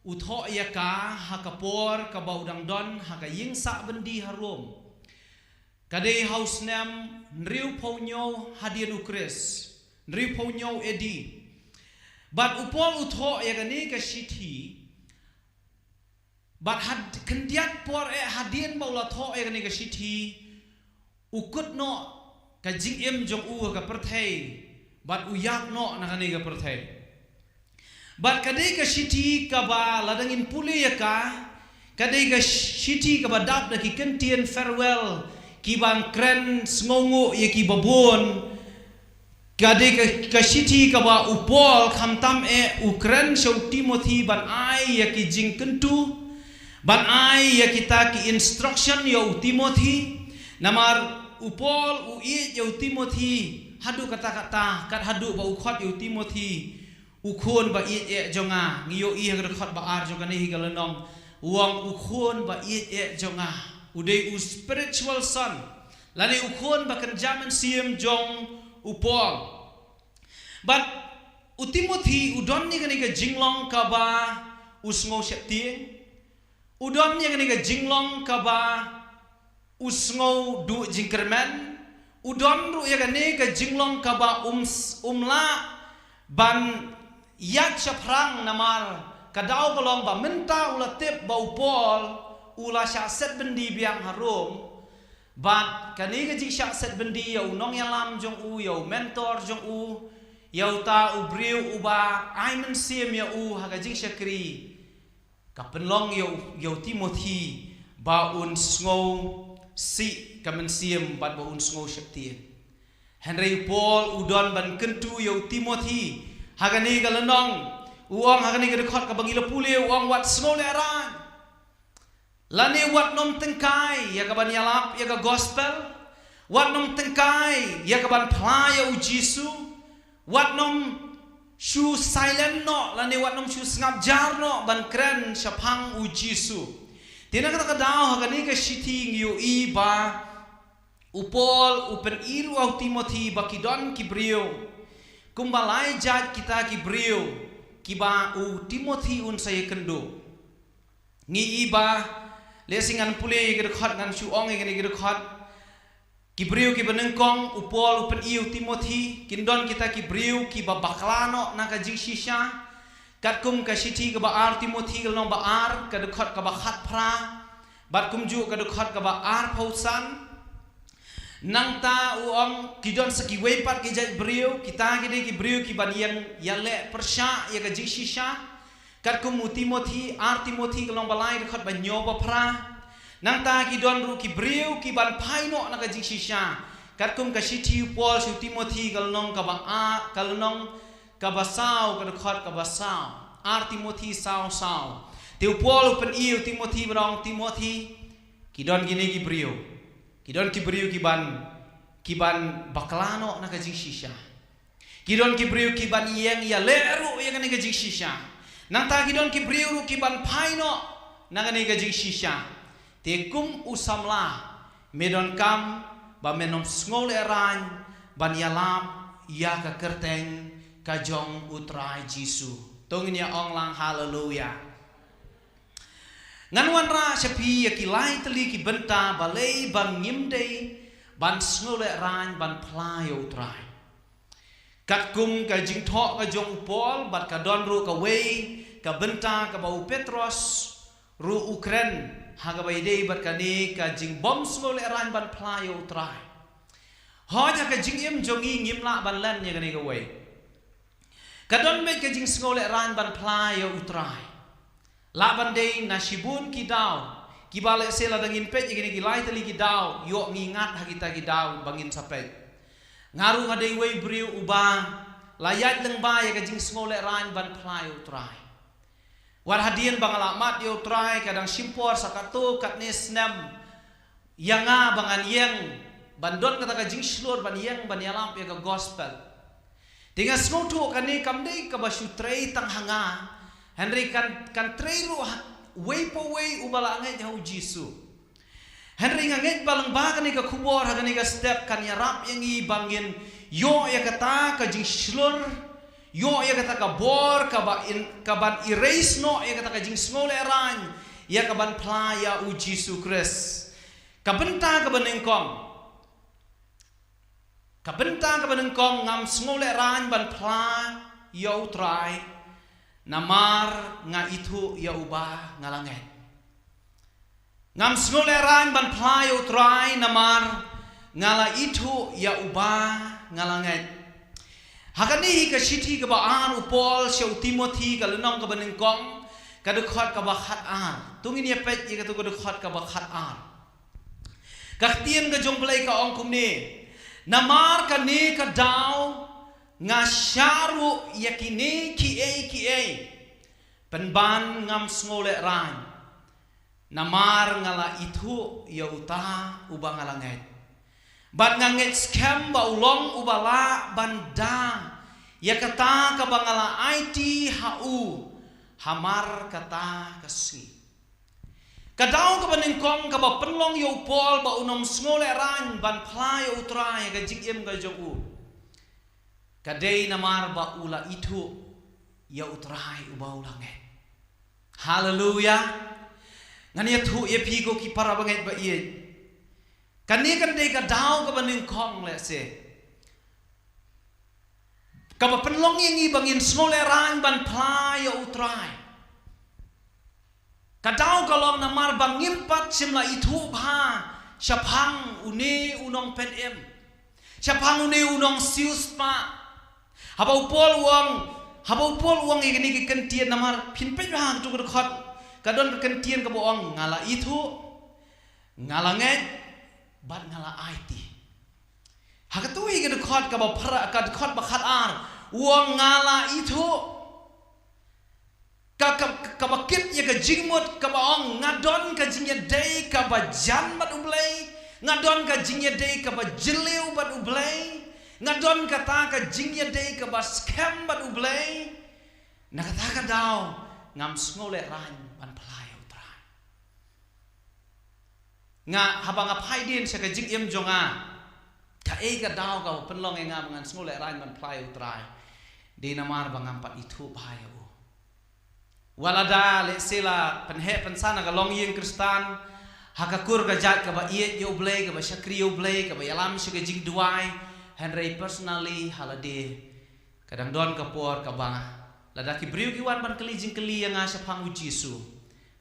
u thoh ïa ka ha ka por kaba u dang don ha ka ïing sahbyndi ha Rom. Ka dei ha u snem hynriewphew hynñiew hadien u Khrist, hynriewphew hynñiew A D. Bad u Paul u thoh ïa kane ka shithi, bad had khyndiat por eh hadien ba u la thoh ïa kane ka shithi, u kut noh ka jingim jong u ha ka pyrthei, bad u ïap noh na kane ka pyrthei. Bad ka dei ka shithi kaba lada ngin pule ïa ka, ka dei ka shithi kaba dap da ki kyntien farewell kiba kren sngewnguh ïa kiba bun. Ka dei ka, ka shithi kaba u Paul khamtam eh u kren sha u Timothy ban ai ïa ki jingkyntu, ban ai ïa kita ki instruction ïa u Timothy. Namar u Paul u ïeit ïa u Timothy haduh katta katta, kat haduh ba u khot ïa u Timothy u khun ba ïeit eh jong nga. Ngi ïohi ha ka dkhot ba ar jong kane hi ka lynnong, u ong: U khun ba ïeit eh jong nga. U dei u spiritual son, lane u khun ba kynja mynsiem jong u Paul. Bad u Timothy u don ïa kane ka jinglong kaba u sngew sheptieng, u don ïa kane ka jinglong kaba u sngew duh jingkyrmen, u don ruh ïa kane ka jinglong kaba um s-, um lah ban ïaid shaphrang, namar ka daw ka long ba mynta u la tip ba u Paul u la shah set byndi biang ha Rom. Bad kane ka jingshah set byndi ïa u nongïalam jong u, ïa u mentor jong u, ïa uta u briew uba ai mynsiem ïa u ha ka jingshakri, ka pynlong ïa u, ïa u Timothy ba un sngewsih ka mynsiem bad ba un sngew sheptieng. Hynrei u Paul u don ban kyntu ïa u Timothy ha kane ka lynnong. U ong ha kane ka dkhot kaba ngi la pule, u ong: Wat sngewlehraiñ. Lane wat nym tyngkai ïa ka ban ïalap ïa ka gospel. Wat nym tyngkai ïa ka ban phla ïa u Jisu. Wat nym shu silent noh, lane wat nym shu sngap jar noh ban kren shaphang u Jisu. Te na kata ka daw ha kane ka shithi ngi ïohi ba u Paul u pyni ruh ïa u Timothy ba ki don ki briew, kumba lai jait kita ki briew kiba u Timothy un sa ïakynduh. Ngi i ba, lehse ngan pule ïa ki dkhot, ngan shu ong ïa kine ki dkhot. Ki briew kiba nyngkong, u Paul u pyni ïa u Timothy, kin don kita ki briew kiba bakla noh na ka jingshisha. Katkum ka shithi kaba ar Timothy, ka lynnong ba ar, ka dkhot kaba khatphra, bad kumjuh ka dkhot kaba arphew san. Nangta u ong, ki don sa kiwei pat ki jait briew, kita ki dei ki briew kiban ïeng ïaleh pyrshah ïa ka jingshisha. Katkum u Timothy, ar Timothy ka lynnong ba lai, dkhot ba hynñiew, ba phra. Nangta ki don ruh ki briew ki ban phai noh na ka jingshisha. Katkum ka shithi u Paul sha u Timothi ka lynnong kaba a, ka lynnong kaba saw, ka dkhot kaba saw. Ar Timothi saw saw. Te u Paul u pyni ïa u Timothi ba ong, Timothi, ki don kine ki briew. Ki don ki briew ki ban, ki ban bakla noh na ka jingshisha. Ki don ki briew ki ban ïeng ïaleh ruh ïa kane ka jingshisha. Nangta ki don ki briew ruh ki ban phai noh na kane ka jingshisha. Te kum u samla, me donkam ba men ym sngewlehraiñ ban ïalap ïa ka kyrteng ka jong u Trai Jisu. To ngin ïa ong lang haleluya. Ngan wanrah sha phi ïa ki lai tylli ki bynta balei ba ngim dei ban sngewlehraiñ ban phla ïa u Trai. Katkum ka jingthoh ka jong u Paul, bad ka don ruh kawei ka bynta kaba u Petros ruh u kren ha kaba ïadei bad kane ka jingbym sngewlehraiñ ban phla ïa u Trai. Hooid, ha ka jingim jong ngi ngim lah ban len ïa kane kawei. Ka don beit ka jingsngewlehraiñ ban phla ïa u Trai. Lah ban dei na shibun ki daw, kiba lehse lada ngin peit ïa kine ki lai tylli ki daw, ïoh ngi ngat ha kita ki daw ba ngin sa peit. Nga ruh nga dei uwei u briew uba la ïaid lyngba ïa ka jingsngewlehraiñ ban phla ïa u Trai. Wat hadien ba nga la mad ïa u Trai, ka dang shim por sa katto katne snem ïa nga ba ngan ïeng ban don kata ka jingshlur ban ïeng ban ïalap ïa ka gospel. Te nga sngewthuh kane kam dei kaba shu trei tang ha nga, hynrei kan, kan trei ruh ha uwei pa uwei uba la ngeit ha u Jisu. Hynrei nga ngeit ba lyngba kane ka khubor ha kane ka step kan ïarap ïa ngi ba ngin ïoh ïa kata ka jingshlur, ïoh ïa kata ka bor, ka ba in, ka ban erase noh ïa kata ka jingsngewlehraiñ ïa ka ban phla ïa u Jisu Khrist. Ka bynta kaba nyngkong. Ka bynta kaba nyngkong, ngam sngewlehraiñ ban phla ïa u Trai namar nga ithuh ïa uba nga la ngeit. Ngam sngewlehraiñ ban phla ïa u Trai namar nga la ithuh ïa uba nga la ngeit. Ha kane hi ka shithi kaba ar u Paul sha u Timothi ka lynnong kaba nyngkong, ka dkhot kaba khat ar. To ngin ïa peit ïa kato ka dkhot kaba khat ar. Ka ktien ka jong U Blei ka ong kumne: Namar kane ka daw nga shah ruh ïa kine kiei kiei, pynban ngam sngewlehraiñ. Namar nga la ithuh ïa uta uba nga la ngeit. Bad nga ngeit skhem ba u long uba lah ban da ïa kata kaba nga la aiti ha u hamar kata ka sngi. Ka daw kaba nyngkong kaba pynlong ïa u Paul ba un ym sngewlehraiñ ban phla ïa u Trai ha ka jingim ka jong u, ka dei namar ba u la ithuh ïa u Trai uba u la ngeit. Haleluya. Ngan ïathuh ïa phi ko ki para bangeit ba ïeit. Kane kan dei ka daw kaba nyngkong lehse kaba pynlong ïa ngi ba ngin sngewlehraiñ ban phla ïa u Trai. Ka daw ka long namar ba ngim pat shym la ithuh bha shaphang une u nongpynim, shaphang une u nongsiewspah. Haba u Paul u ong, haba u Paul u ong ïa kine ki kyntien, namar phin peit bha ha kato ka dkhot, ka don ka kyntien kaba ong nga la ithuh, nga la ngeit, bad nga la aiti. Ha kato hi ka dkhot kaba phra, ka dkhot ba khat ar, u ong nga la ithuh. Ka, ka, kaba kit ïa ka jingmut kaba ong nga don ka jingïadei kaba jan bad U Blei, nga don ka jingïadei kaba jylliew bad U Blei, nga don kata ka jingïadei kaba skhem bad U Blei. Na kata ka daw ngam sngewlehraiñ ban phla ïa u Trai. Nga, haba nga phai dien sha ka jingim jong nga, kaei ka daw kaba pynlong ïa nga ba ngan sngewlehraiñ ban phla ïa u Trai? Dei namar ba ngam pat ithuh bha ïa u. Wat lada lehse la pynheh pynsan ha ka longïing Khristan, ha ka kur ka jait kaba ïeit ïa u Blei, kaba shakri ïa u Blei, kaba ïalam sha ka jingduwai, hynrei personally ha lade ka dang don ka por kaba lada ki briew ki wan ban kylli jingkylli ïa nga shaphang u Jisu,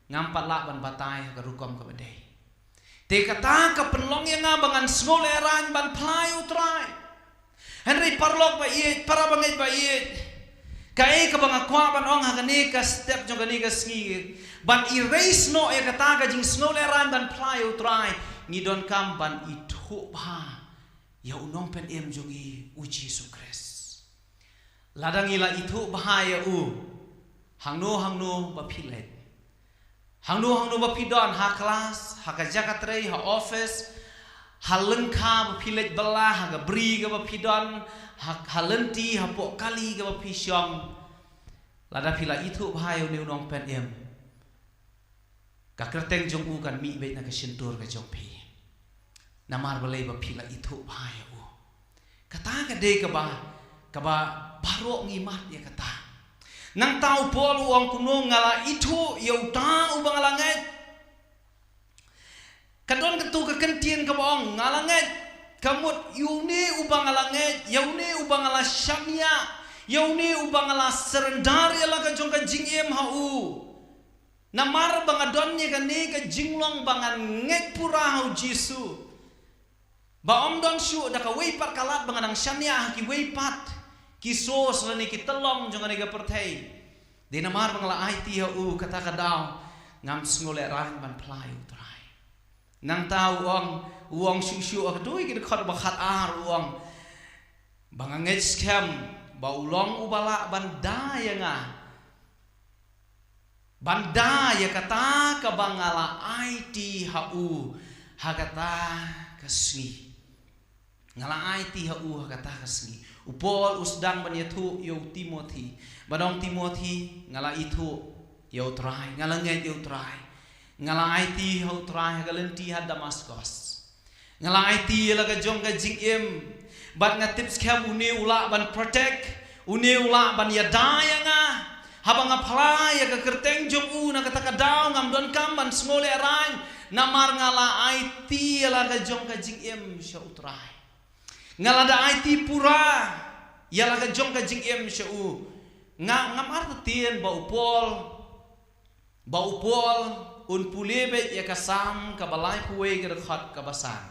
ngam pat lah ban batai ha ka rukom kaba dei. Te kata ka pynlong ïa nga ba ngan sngewlehraiñ ban phla ïa u Trai. Hynrei paralok ba ïeit, para bangeit ba ïeit, Kaei kaba nga kwah ban ong ha kane ka step jong kane ka sngi, ban erase noh ïa kata ka jingsngewlehrain ban phla ïa u Trai, ngi donkam ban ithuh bha ïa u Nongpynim jong ngi u Jisu Khrist. Lada ngi la ithuh bha ïa u, hangno hangno ba phi leit, hangno hangno ba phi don, ha klas, ha ka jaka trei, ha office, ha lyngkha ba phi leit bylla, ha ka bri kaba phi don, ha, ha lynti, hapoh kali kaba phi shong. Lada phi la ithuh bha ïa une u Nongpynim, ka kyrteng jong u kan mih beit na ka shyntur ka jong phi. Namar balei? Ba phi la ithuh bha ïa u. Kata ka dei kaba, kaba baroh ngi mad ïa kata. Nangta u Paul u ong kumno? Nga la ithuh ïa uta uba nga la ngeit. Ka don katto ka kyntien kaba ong nga la ngeit. Ka mut ïa une uba nga la ngeit, ïa une uba nga la shaniah, ïa une uba nga la surrender ïa la ka jong ka jingim ha u. Namar ba nga don ïa kane ka jinglong ba ngan ngeit pura ha u Jisu. Ba ym don shuh da kawei pat ka lad ba nga dang shaniah ha kiwei pat ki source lane ki tyllong jong kane ka pyrthei. Dei namar ba nga la aiti ha u, kata ka daw ngam sngewlehrain ban phla ïa u Trai. Nangta u ong, u ong shuh shuh ha katei ka dkhot ba khatar u ong, ba nga ngeit skhem ba u long uba lah ban da ïa nga, ban da ïa kata kaba nga la aiti ha u ha kata ka sngi. Nga la aiti ha u ha kata ka sngi. U Paul u sdang ban ïathuh ïa u Timothy, ban ong, Timothy, nga la ithuh ïa u Trai, nga la ngeit ïa u Trai. Nga la aiti ha u Trai ha ka lynti ha Damascus. Nga la aiti ïa la ka jong ka jingim. Bad nga tip skhem une u lah ban protect, une u lah ban ïada ïa nga. Haba nga phla ïa ka kyrteng jong u, na kata ka daw ngam donkam ban sngewlehrain, namar nga la aiti ïa la ka jong ka jingim sha u Trai. Nga la da aiti pura ïa la ka jong ka jingim sha u. Nga, ngam artatien ba u Paul, ba u Paul un pule beit ïa ka Salm kaba laiphew wei ka dkhot kaba san.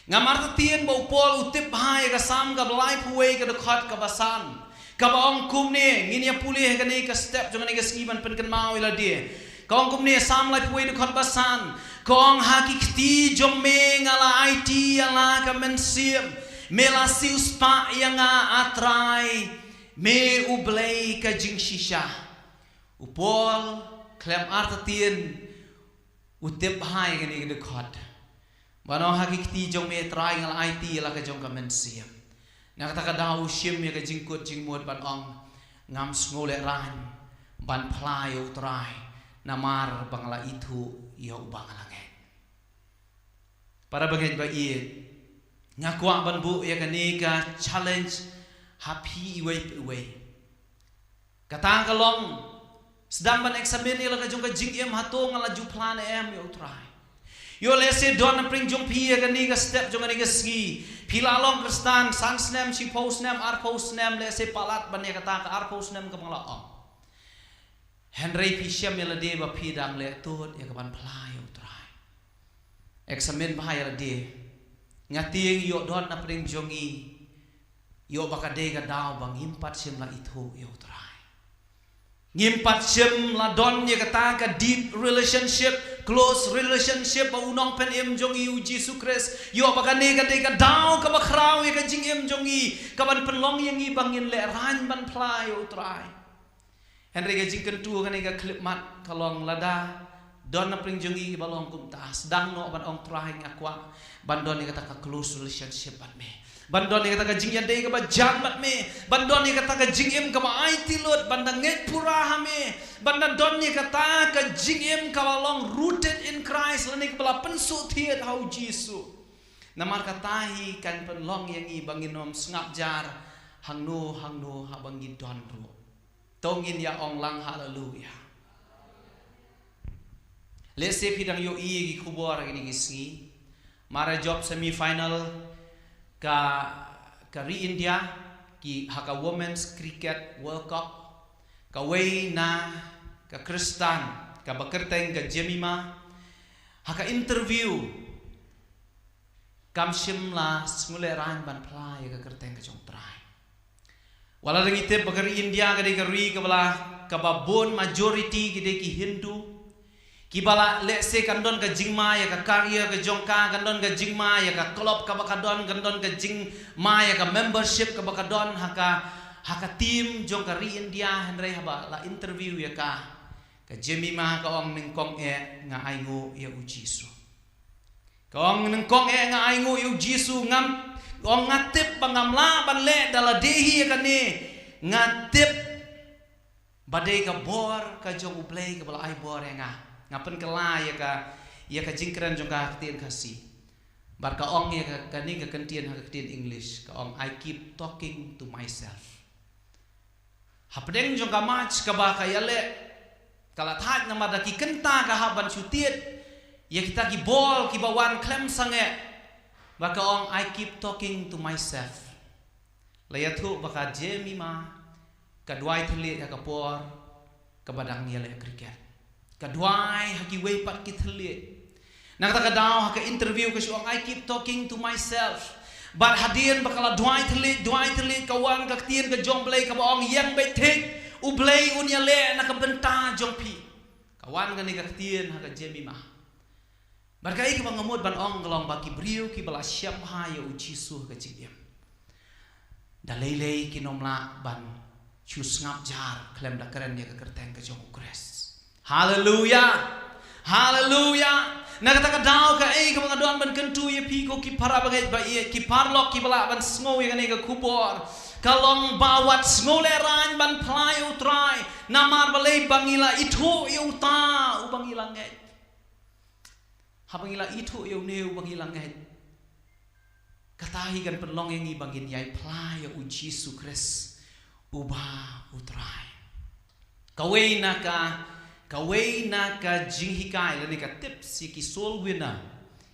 Ngam artatien ba u Paul u tip bha ïa ka Salm kaba laiphew wei ka dkhot kaba san, kaba ong kumne. Ngin ïa pule ha kane ka step jong kane ka sngi ban pynkynmaw ïa lade. Ka ong kumne, Salm laiphew wei dkhot ba san. Ka ong, ha ki kti jong me nga la aiti ïa la ka mynsiem. Me la siewspah ïa nga, A Trai, me U Blei ka jingshisha. U Paul khlem artatien u tip bha ïa kane ka dkhot. Ban ong, ha ki kti jong me Trai nga la aiti ïa la ka jong ka mynsiem. Na kata ka daw u shim ïa ka jingkut jingmut ban ong, ngam sngewlehrain ban phla ïa u Trai, namar ba nga la ithuh ïa uba nga la ngeit. Para bangeit ba ïeit, nga kwah ban buh ïa kane ka challenge ha phi iwei pa iwei. Kata ka long, sdang ban examine ïa la ka jong ka jingim, hato nga la ju phla ne em ïa u Trai. Ïoh lehse don na pdeng jong phi ïa kane ka step jong kane ka sngi, phi la long Khristan san snem, shiphew snem, arphew snem, lehse palat ban ïa kata ka arphew snem kaba nga la ong. Hynrei phi shem ïa lade ba phi dang leh tud ïa ka ban phla ïa u Trai. Examine bha ïa lade. Nga tieng ïoh don na pdeng jong ngi, ïoh ba ka dei ka daw ba ngim pat shym la ithuh ïa u Trai. Ngim pat shym la don ïa kata ka deep relationship, close relationship bad u Nongpynim jong ngi u Jisu Khrist. Ïoh ba kane ka dei ka daw kaba khraw ïa ka jingim jong ngi, ka ban pynlong ïa ngi ba ngin lehrain ban phla ïa u Trai. Hynrei ka jingkyntu kane ka khyllipmat ka long, lada don na pdeng jong ngi kiba long kumta, sdang noh ban ong, Trai, nga kwah ban don ïa kata ka close relationship bad me, ban don ïa kata ka jingïadei kaba jan bad me, ban don ïa kata ka jingim kaba aiti lut, ban da ngeit pura ha me, ban da don ïa kata ka jingim kaba long rooted in Christ, lane kaba la pynsuk thied ha u Jisu. Namar kata hi kan pynlong ïa ngi ba ngin ym sngap jar hangno hangno haba ngi don ruh. To ngin ïa ong lang haleluya. Lehse phi dang ïohi ïa ki khubor kine ki sngi. Mar jop semi final ka, ka ri India ki ha ka Women's Cricket World Cup. Kawei na ka Khristan kaba kyrteng ka Jemima, ha ka interview kam shym la sngewlehrain ban phla ïa ka kyrteng ka jong u Trai. Wat la dang ïatip ba ka ri India ka dei ka ri kaba la, kaba bun majority ki dei ki Hindu. Kiba la, let's say, kan don ka jingma ïa ka career ka jong ka, kan don ka jingma ïa ka club kaba ka don, kan don ka jingma ïa ka membership kaba ka don ha ka, ha ka team jong ka ri India. Hynrei haba la interview ïa ka, ka Jemima ka ong, "Nyngkong eh nga ainguh ïa u Jisu." Ka ong, "Nyngkong eh nga ainguh ïa u Jisu, ngam, ong, nga tip ba ngam lah ban leh da lade hi ïa kane. Nga tip ba dei ka bor ka jong U Blei kaba la ai bor ïa nga." Nga pynkylla ïa ka, ïa ka jingkren jong ka ha ka ktien Khasi. Bad ka ong ïa ka, kane ka kyntien ha ka ktien English, ka ong, "I keep talking to myself." Hapdeng jong ka march kaba ka ïaleh, ka la thait namar da ki kynta ka hap ban shu tied ïa kita ki bor kiba wan khlem sangeh. Bad ka ong, "I keep talking to myself." La ïathuh ba ka Jemima ka duwai thylliej ha ka por kaba dang ïaleh cricket. Ka duwai ha kiwei pat ki thylliej. Na kata ka daw ha ka interview ka shu ong, "I keep talking to myself." Bad hadien ba ka la duwai thylliej, duwai thylliej, ka wan ka ktien ka jong U Blei kaba ong, "Ïeng beit thik, U Blei un ïaleh na ka bynta jong phi." Ka wan kane ka ktien ha ka Jemima. Bad kaei kaba nga mut ban ong ka long ba ki briew kiba la shem bha ïa u Jisu ha ka jingim, da lei lei kin ym lah ban shu sngap jar khlem da kren ïa ka kyrteng ka jong u Khrist. Haleluya. Haleluya. Na kata ka daw kaei kaba nga don ban kyntu ïa phi ko ki para bangeit ba ïeit, ki paralok kiba lah ban sngew ïa kane ka khubor, ka long ba wat sngewlehrain ban phla ïa u Trai. Namar balei? Ba ngi la ithuh ïa uta uba ngi la ngeit. Haba ngi la ithuh ïa une uba ngi la ngeit, kata hi kan pynlong ïa ngi ba ngin ïai phla ïa u Jisu Khrist uba u Trai. Kawei na ka, kawei na ka jinghikai lane ka tips ïa ki soul winner,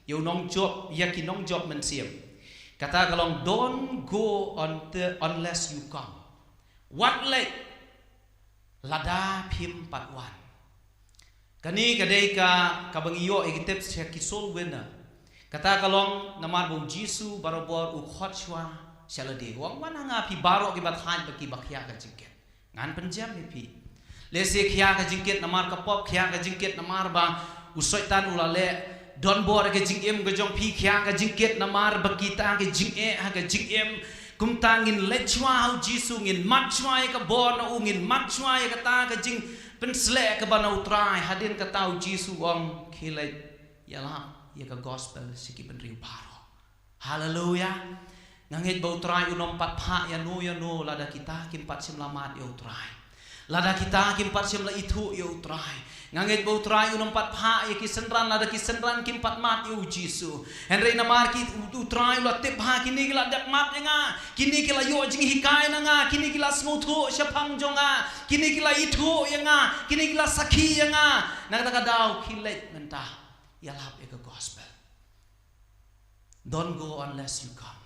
ïa u nongjop, ïa ki nongjop mynsiem, kata ka long, "Don't go on the, unless you come." Wat leit lada phim pat wan. Kane ka dei ka, kaba ngi ïoh ïa ki tips sha ki soul winner. Kata ka long namar ba u Jisu barabor u khot shuwa sha lade. U ong, "Wan ha nga phi baroh kiba thait bad kiba khia ka jingkit. Ngan pynjem ïa phi." Lehse khia ka jingkit namar ka pop, khia ka jingkit namar ba u Soitan u la leh donbor ïa ka jingim ka jong phi, khia ka jingkit namar ba kita ki jingeh ha ka jingim. Kumta ngin leit shuwa ha u Jisu, ngin mad shuwa ïa ka bor na u, ngin mad shuwa ïa kata ka jingpynsleh kaba na u Trai. Hadien kata u Jisu u ong, "Khie leit ïalap ïa ka gospel sha ki bynriew baroh." Haleluya. Nga ngeit ba u Trai un ym pat phah ïano ïano lada kita kim pat shym la mad ïa u Trai, lada kita kim pat shym la ithuh ïa u Trai. Nga ngeit ba u Trai un ym pat phah ïa ki synran lada ki synran kim pat mad ïa u Jisu. Hynrei namar ki, u, u Trai u la tip ba kine ki la dep mad ïa nga, kine ki la ïoh jinghikai na nga, kine ki la sngewthuh shaphang jong nga, kine ki la ithuh ïa nga, kine ki la sakhi ïa nga. Na kata ka daw khie leit mynta, ïalap ïa ka gospel. "Don't go unless you come."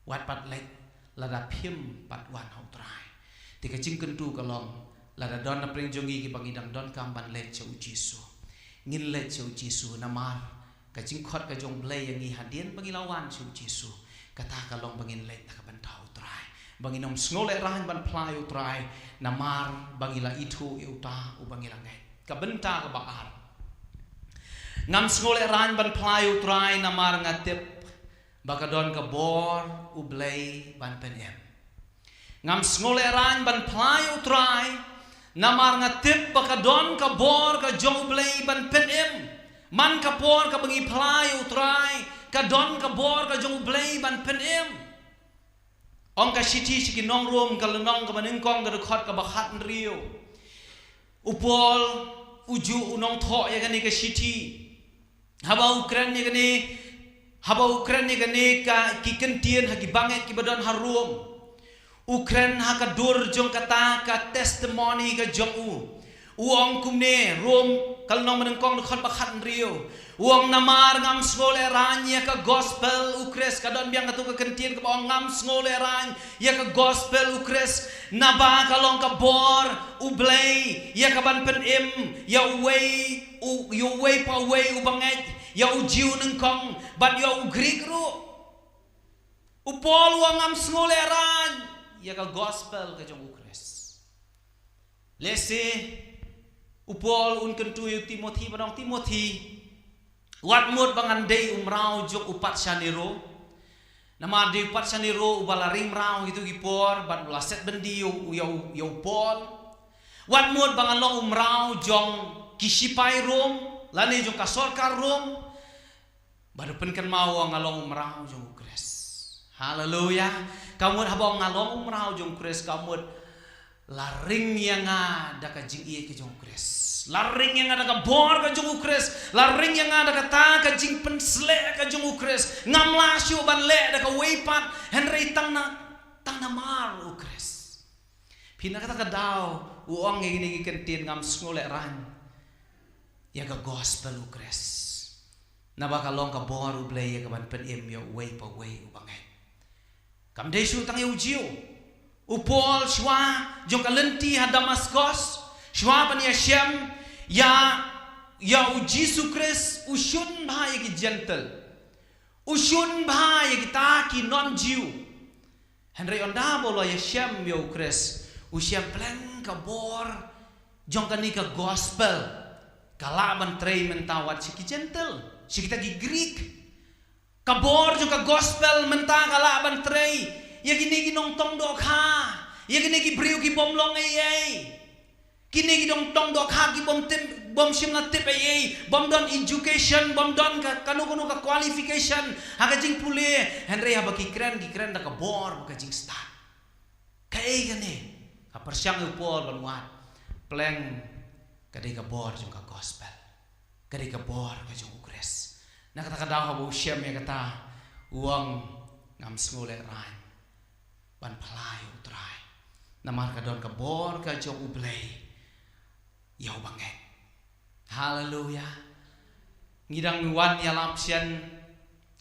Wat pat leit lada phim pat wan ha u Trai. Te ka jingkyntu ka long, lada don na pdeng jong ngi kiba ngi dang donkam ban leit sha u Jisu, ngin leit sha u Jisu namar ka jingkhot ka jong u Blei ïa ngi hadien ba ngi la wan sha u Jisu, kata ka long ba ngin leit na ka bynta u Trai, ba ngin ym sngewlehrain ban phla ïa u Trai, namar ba ngi la ithuh ïa uta uba ngi la ngeit. Ka bynta kaba ar. Ngam sngewlehrain ban phla ïa u Trai namar nga tip ba ka don ka bor u Blei ban pynim. Ngam sngewlehrain ban phla ïa u Trai namar nga tip ba ka don ka bor ka jong u Blei ban pynim. Man ka por kaba ngi phla ïa u Trai, ka don ka bor ka jong u Blei ban pynim. Ong ka shithi sha ki nong Rom, ka lynnong kaba nyngkong, ka dkhot kaba khathynriew. U Paul u ju u nongthoh ïa kane ka shithi, haba u kren ïa kane, haba u kren ïa kane ka, ki kyntien ha ki bangeit kiba don ha Rom, u kren ha ka dur jong kata ka testimony ka jong u. U ong kumne, Rom ka lynnong ba nyngkong, dkhot ba khathynriew. U ong, namar ngam sngewlehrain ïa ka gospel u Khrist. Ka don biang katu ka kyntien kaba ong ngam sngewlehrain ïa ka gospel u Khrist. Naba ka long ka bor u Blei ïa ka ban pynim ïa uwei, u, ïa uwei pa uwei u bangeit, ïa u Jiw nyngkong bad ïa u Grik ruh. U Paul u ong ngam sngewlehrain. ïa ka gospel ka jong u Khrist. Lehse u Paul un kyntu ïa u Timothy, ba ong Timothy, wat mut ba ngan dei u mraw jong u patsha Nero. Namar dei u patsha Nero uba la ring mraw ha kito ki por, bad u la set byndi ïa u, ïa u, ïa u Paul. Wat mut ba ngan long u mraw jong ki sipai Rom, lane jong ka sorkar Rom. Bad u pynkynmaw u ong nga long u mraw jong u Khrist. Haleluya. Ka mut haba u ong nga long u mraw jong u Khrist, ka mut la ring ïa nga da ka jingïeit ka jong u Khrist. La ring ïa nga da ka bor ka jong u Khrist. La ring ïa nga da kata ka jingpynsleh ka jong u Khrist. Ngam lah shuh ban leh da kawei pat, hynrei tang na, tang namar u Khrist. Phi, na kata ka daw u ong ïa kine ki kyntien, ngam sngewlehraiñ ïa ka gospel u Khrist. Naba ka long ka bor u Blei ïa ka ban pynim ïa uwei pa uwei uba ngeit. Kam dei shuh tang ïa u Jiw. U Paul shuwa jong ka lynti ha Damaskos, shuwa ban ïashem ïa, ïa u Jisu Khrist, u shun bha ïa ki Jentil. U shun bha ïa kita ki non-Jiw. Hynrei ynda ba u la ïashem ïa u Khrist, u shem pleng ka bor jong kane ka gospel ka lah ban trei mynta wat sha ki Jentil, sha kita ki Grik. Ka bor jong ka gospel mynta ka lah ban trei ïa kine ki nongtong dohkha, ïa kine ki briew ki bym long ei ei. Kine ki nongtong dohkha ki bym tip, bym shym la tip ei ei, bym don education, bym don ka, kano kano ka qualification ha ka jingpule, hynrei haba ki kren, ki kren da ka bor bad ka jingstad. Kaei kane? Ka pyrshang ïa u Paul ban wad, pleng ka dei ka bor jong ka gospel, ka dei ka bor ka jong u Khrist. Na kata ka daw haba u shem ïa kata, u ong ngam sngewlehraiñ ban phla ïa u Trai. Namar ka don ka bor ka jong u Blei ïa uba ngeit. Haleluya. Ngi dang wan ïalap shen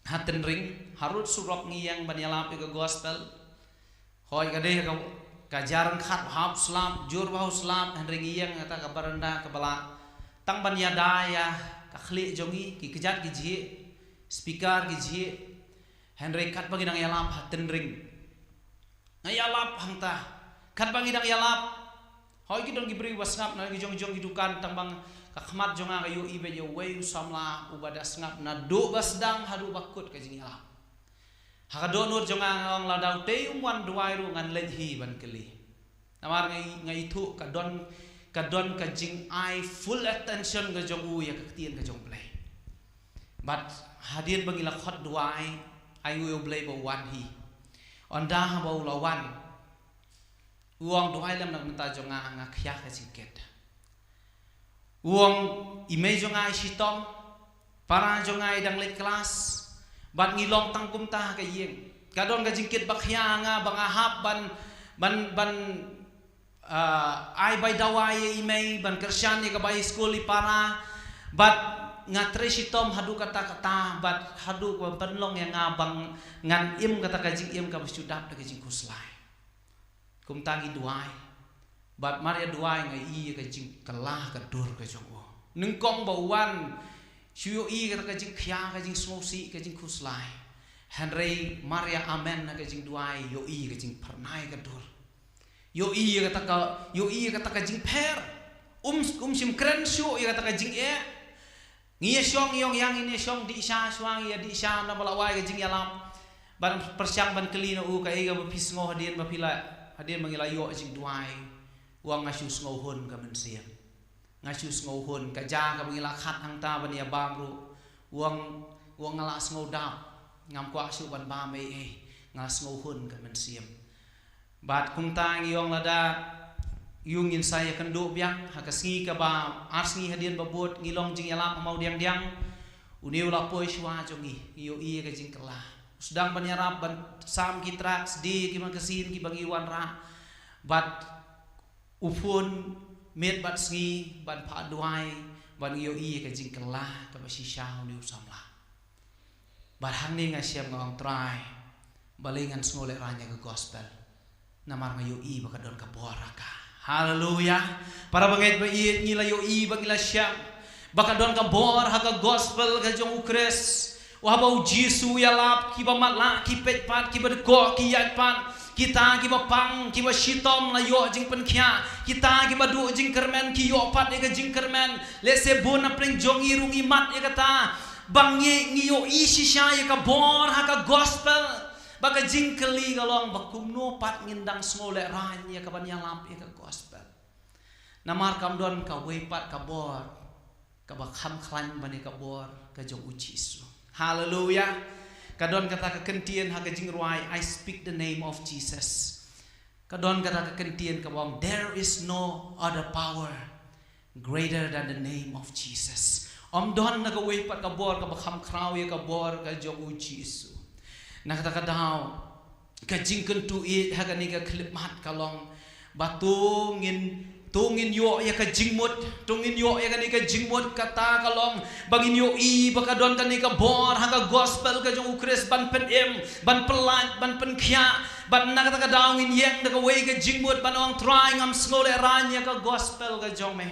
ha Tynring, harud surok ngi ïeng ban ïalap ïa ka gospel. Hooid ka dei ka, ka jar ryngkat hap slap, jur ba hap slap, hynrei ngi ïeng ha kata ka baranda kaba lah tang ban ïada ïa ka khlieh jong ngi, ki kjat ki jhieh, speaker ki jhieh. Hynrei katba ngi dang ïalap ha Tynring, nga ïalap hangta. Katba ngi dang ïalap, hooid ki don ki briew ba sngap na ki jong jong ki dukan, tang ba ka khmat jong nga ka ïohi beit ïa uwei u samla uba da sngap naduh ba sdang haduh ba kut ka jingïalap. Ha ka dohnud jong nga nga ong lada utei um wan duwai ruh ngan leit hi ban kylli. Namar nga i, nga ithuh ka don, ka don ka jingai full attention ka jong u ïa ka ktien ka jong u Blei. Bad hadien ba ngi la khot duwai, ai nguh ïa u Blei ba u wan hi. Ynda haba u la wan, u ong duwai lem na ka bynta jong nga, nga khia ka jingkit. U ong i mei jong nga i shitom, para jong nga i dang leit klas, bad ngi long tang kumta ha ka ïing. Ka don ka jingkit ba khia ha nga ba nga hap ban, ban, ban, ah, ai bai dawa ïa i mei, ban kyrshan ïa ka bai skul i para, bad nga trei shitom haduh katta katta, bad haduh ba pynlong ïa nga ba ngan im kata ka jingim kaba shu dap da ka jingkhuslai. Kumta ngi duwai. Bad mar ïa duwai nga ïohi ïa ka jingkylla ka dur ka jong u. Nyngkong ba u wan, shu ïohi kata ka jingkhia, ka jingsngewsih, ka jingkhuslai. Hynrei mar ïa amen na ka jingduwai, ïohi ka jingphyrnai ka dur. Ïohi ïa kata ka, ïohi ïa kata ka jingpher. Um, um shym kren shuh ïa kata ka jingeh. Ngi ïa shong, ngi ong ïa ngin ïa shong dih sha, shuwa ngi ïa dih sha, naba la wai ka jingïalap. Ban pyrshang ban kylli na u kaei kaba phi sngew hadien ba phi la, hadien ba ngi la ïoh jingduwai. U ong nga shu sngew hun ka mynsiem. Nga shu sngew hun ka ja kaba ngi la khat hangta ban ïa bam ruh. U ong, u ong nga la sngew dap. Ngam kwah shuh ban bam ei ei. Nga la sngew hun ka mynsiem. Bad kumta ngi ong lada ïoh ngin sa ïakynduh biang ha ka sngi kaba ar sngi hadien ba bud ngi long jingïalap ha Mawdiangdiang. Une u la poi shuwa jong ngi, ngi ïohi ka jingkylla. U sdang ban ïarap ban sam ki track, sdie ki magazine kiba ngi wanrah. Bad u phone miet bad sngi ban phah duwai, bad ngi ïohi ka jingkylla kaba shisha une u samla. Bad hangne nga shem nga ong Trai, balei ngan sngewlehraiñ ïa ka gospel. Namar nga ïohi ba ka don ka bor ha ka. Haleluya. Para bangeit ba ïeit, ngi la ïohi ba ngi la shem ba ka don ka bor ha ka gospel ka jong u Khrist. Haba u Jisu u ïalap, kiba matlah ki peit pat, kiba dkoh ki ïaid pat, Kita kiba pang, kiba shitom la ïoh jingpynkhiah. Kita kiba duh jingkyrmen ki ïoh pat ïa ka jingkyrmen. Lehse bun na pdeng jong ngi ruh ngi mad ïa kata. Ba ngi, ngi ïohi shisha ïa ka bor ha ka gospel. Ba ka jingkylli ka long ba kumno pat ngin dang sngewlehraiñ ïa ka ban ïalap ïa ka gospel. Namar kam don kawei pat ka bor kaba kham khlaiñ ban ïa ka bor ka jong u Jisu. Haleluya. Ka don kata ka kyntien ha ka jingrwai, "I speak the name of Jesus." Ka don kata ka kyntien kaba ong, "There is no other power greater than the name of Jesus." Ym don na kawei pat ka bor kaba kham khraw ïa ka bor ka jong u Jisu. Na kata ka daw, ka jingkyntu ïa ha kane ka khyllipmat ka long ba to ngin, to ngin ïoh ïa ka jingmut, to ngin ïoh ïa kane ka jingmut kata ka long ba ngin ïohi ba ka don kane ka bor ha ka gospel ka jong u Khrist ban pynim, ban pyllait, ban pynkhiah, ban na kata ka daw ngin ïeng da kawei ka jingmut ban ong, "Trai, ngam sngewlehraiñ ïa ka gospel ka jong me."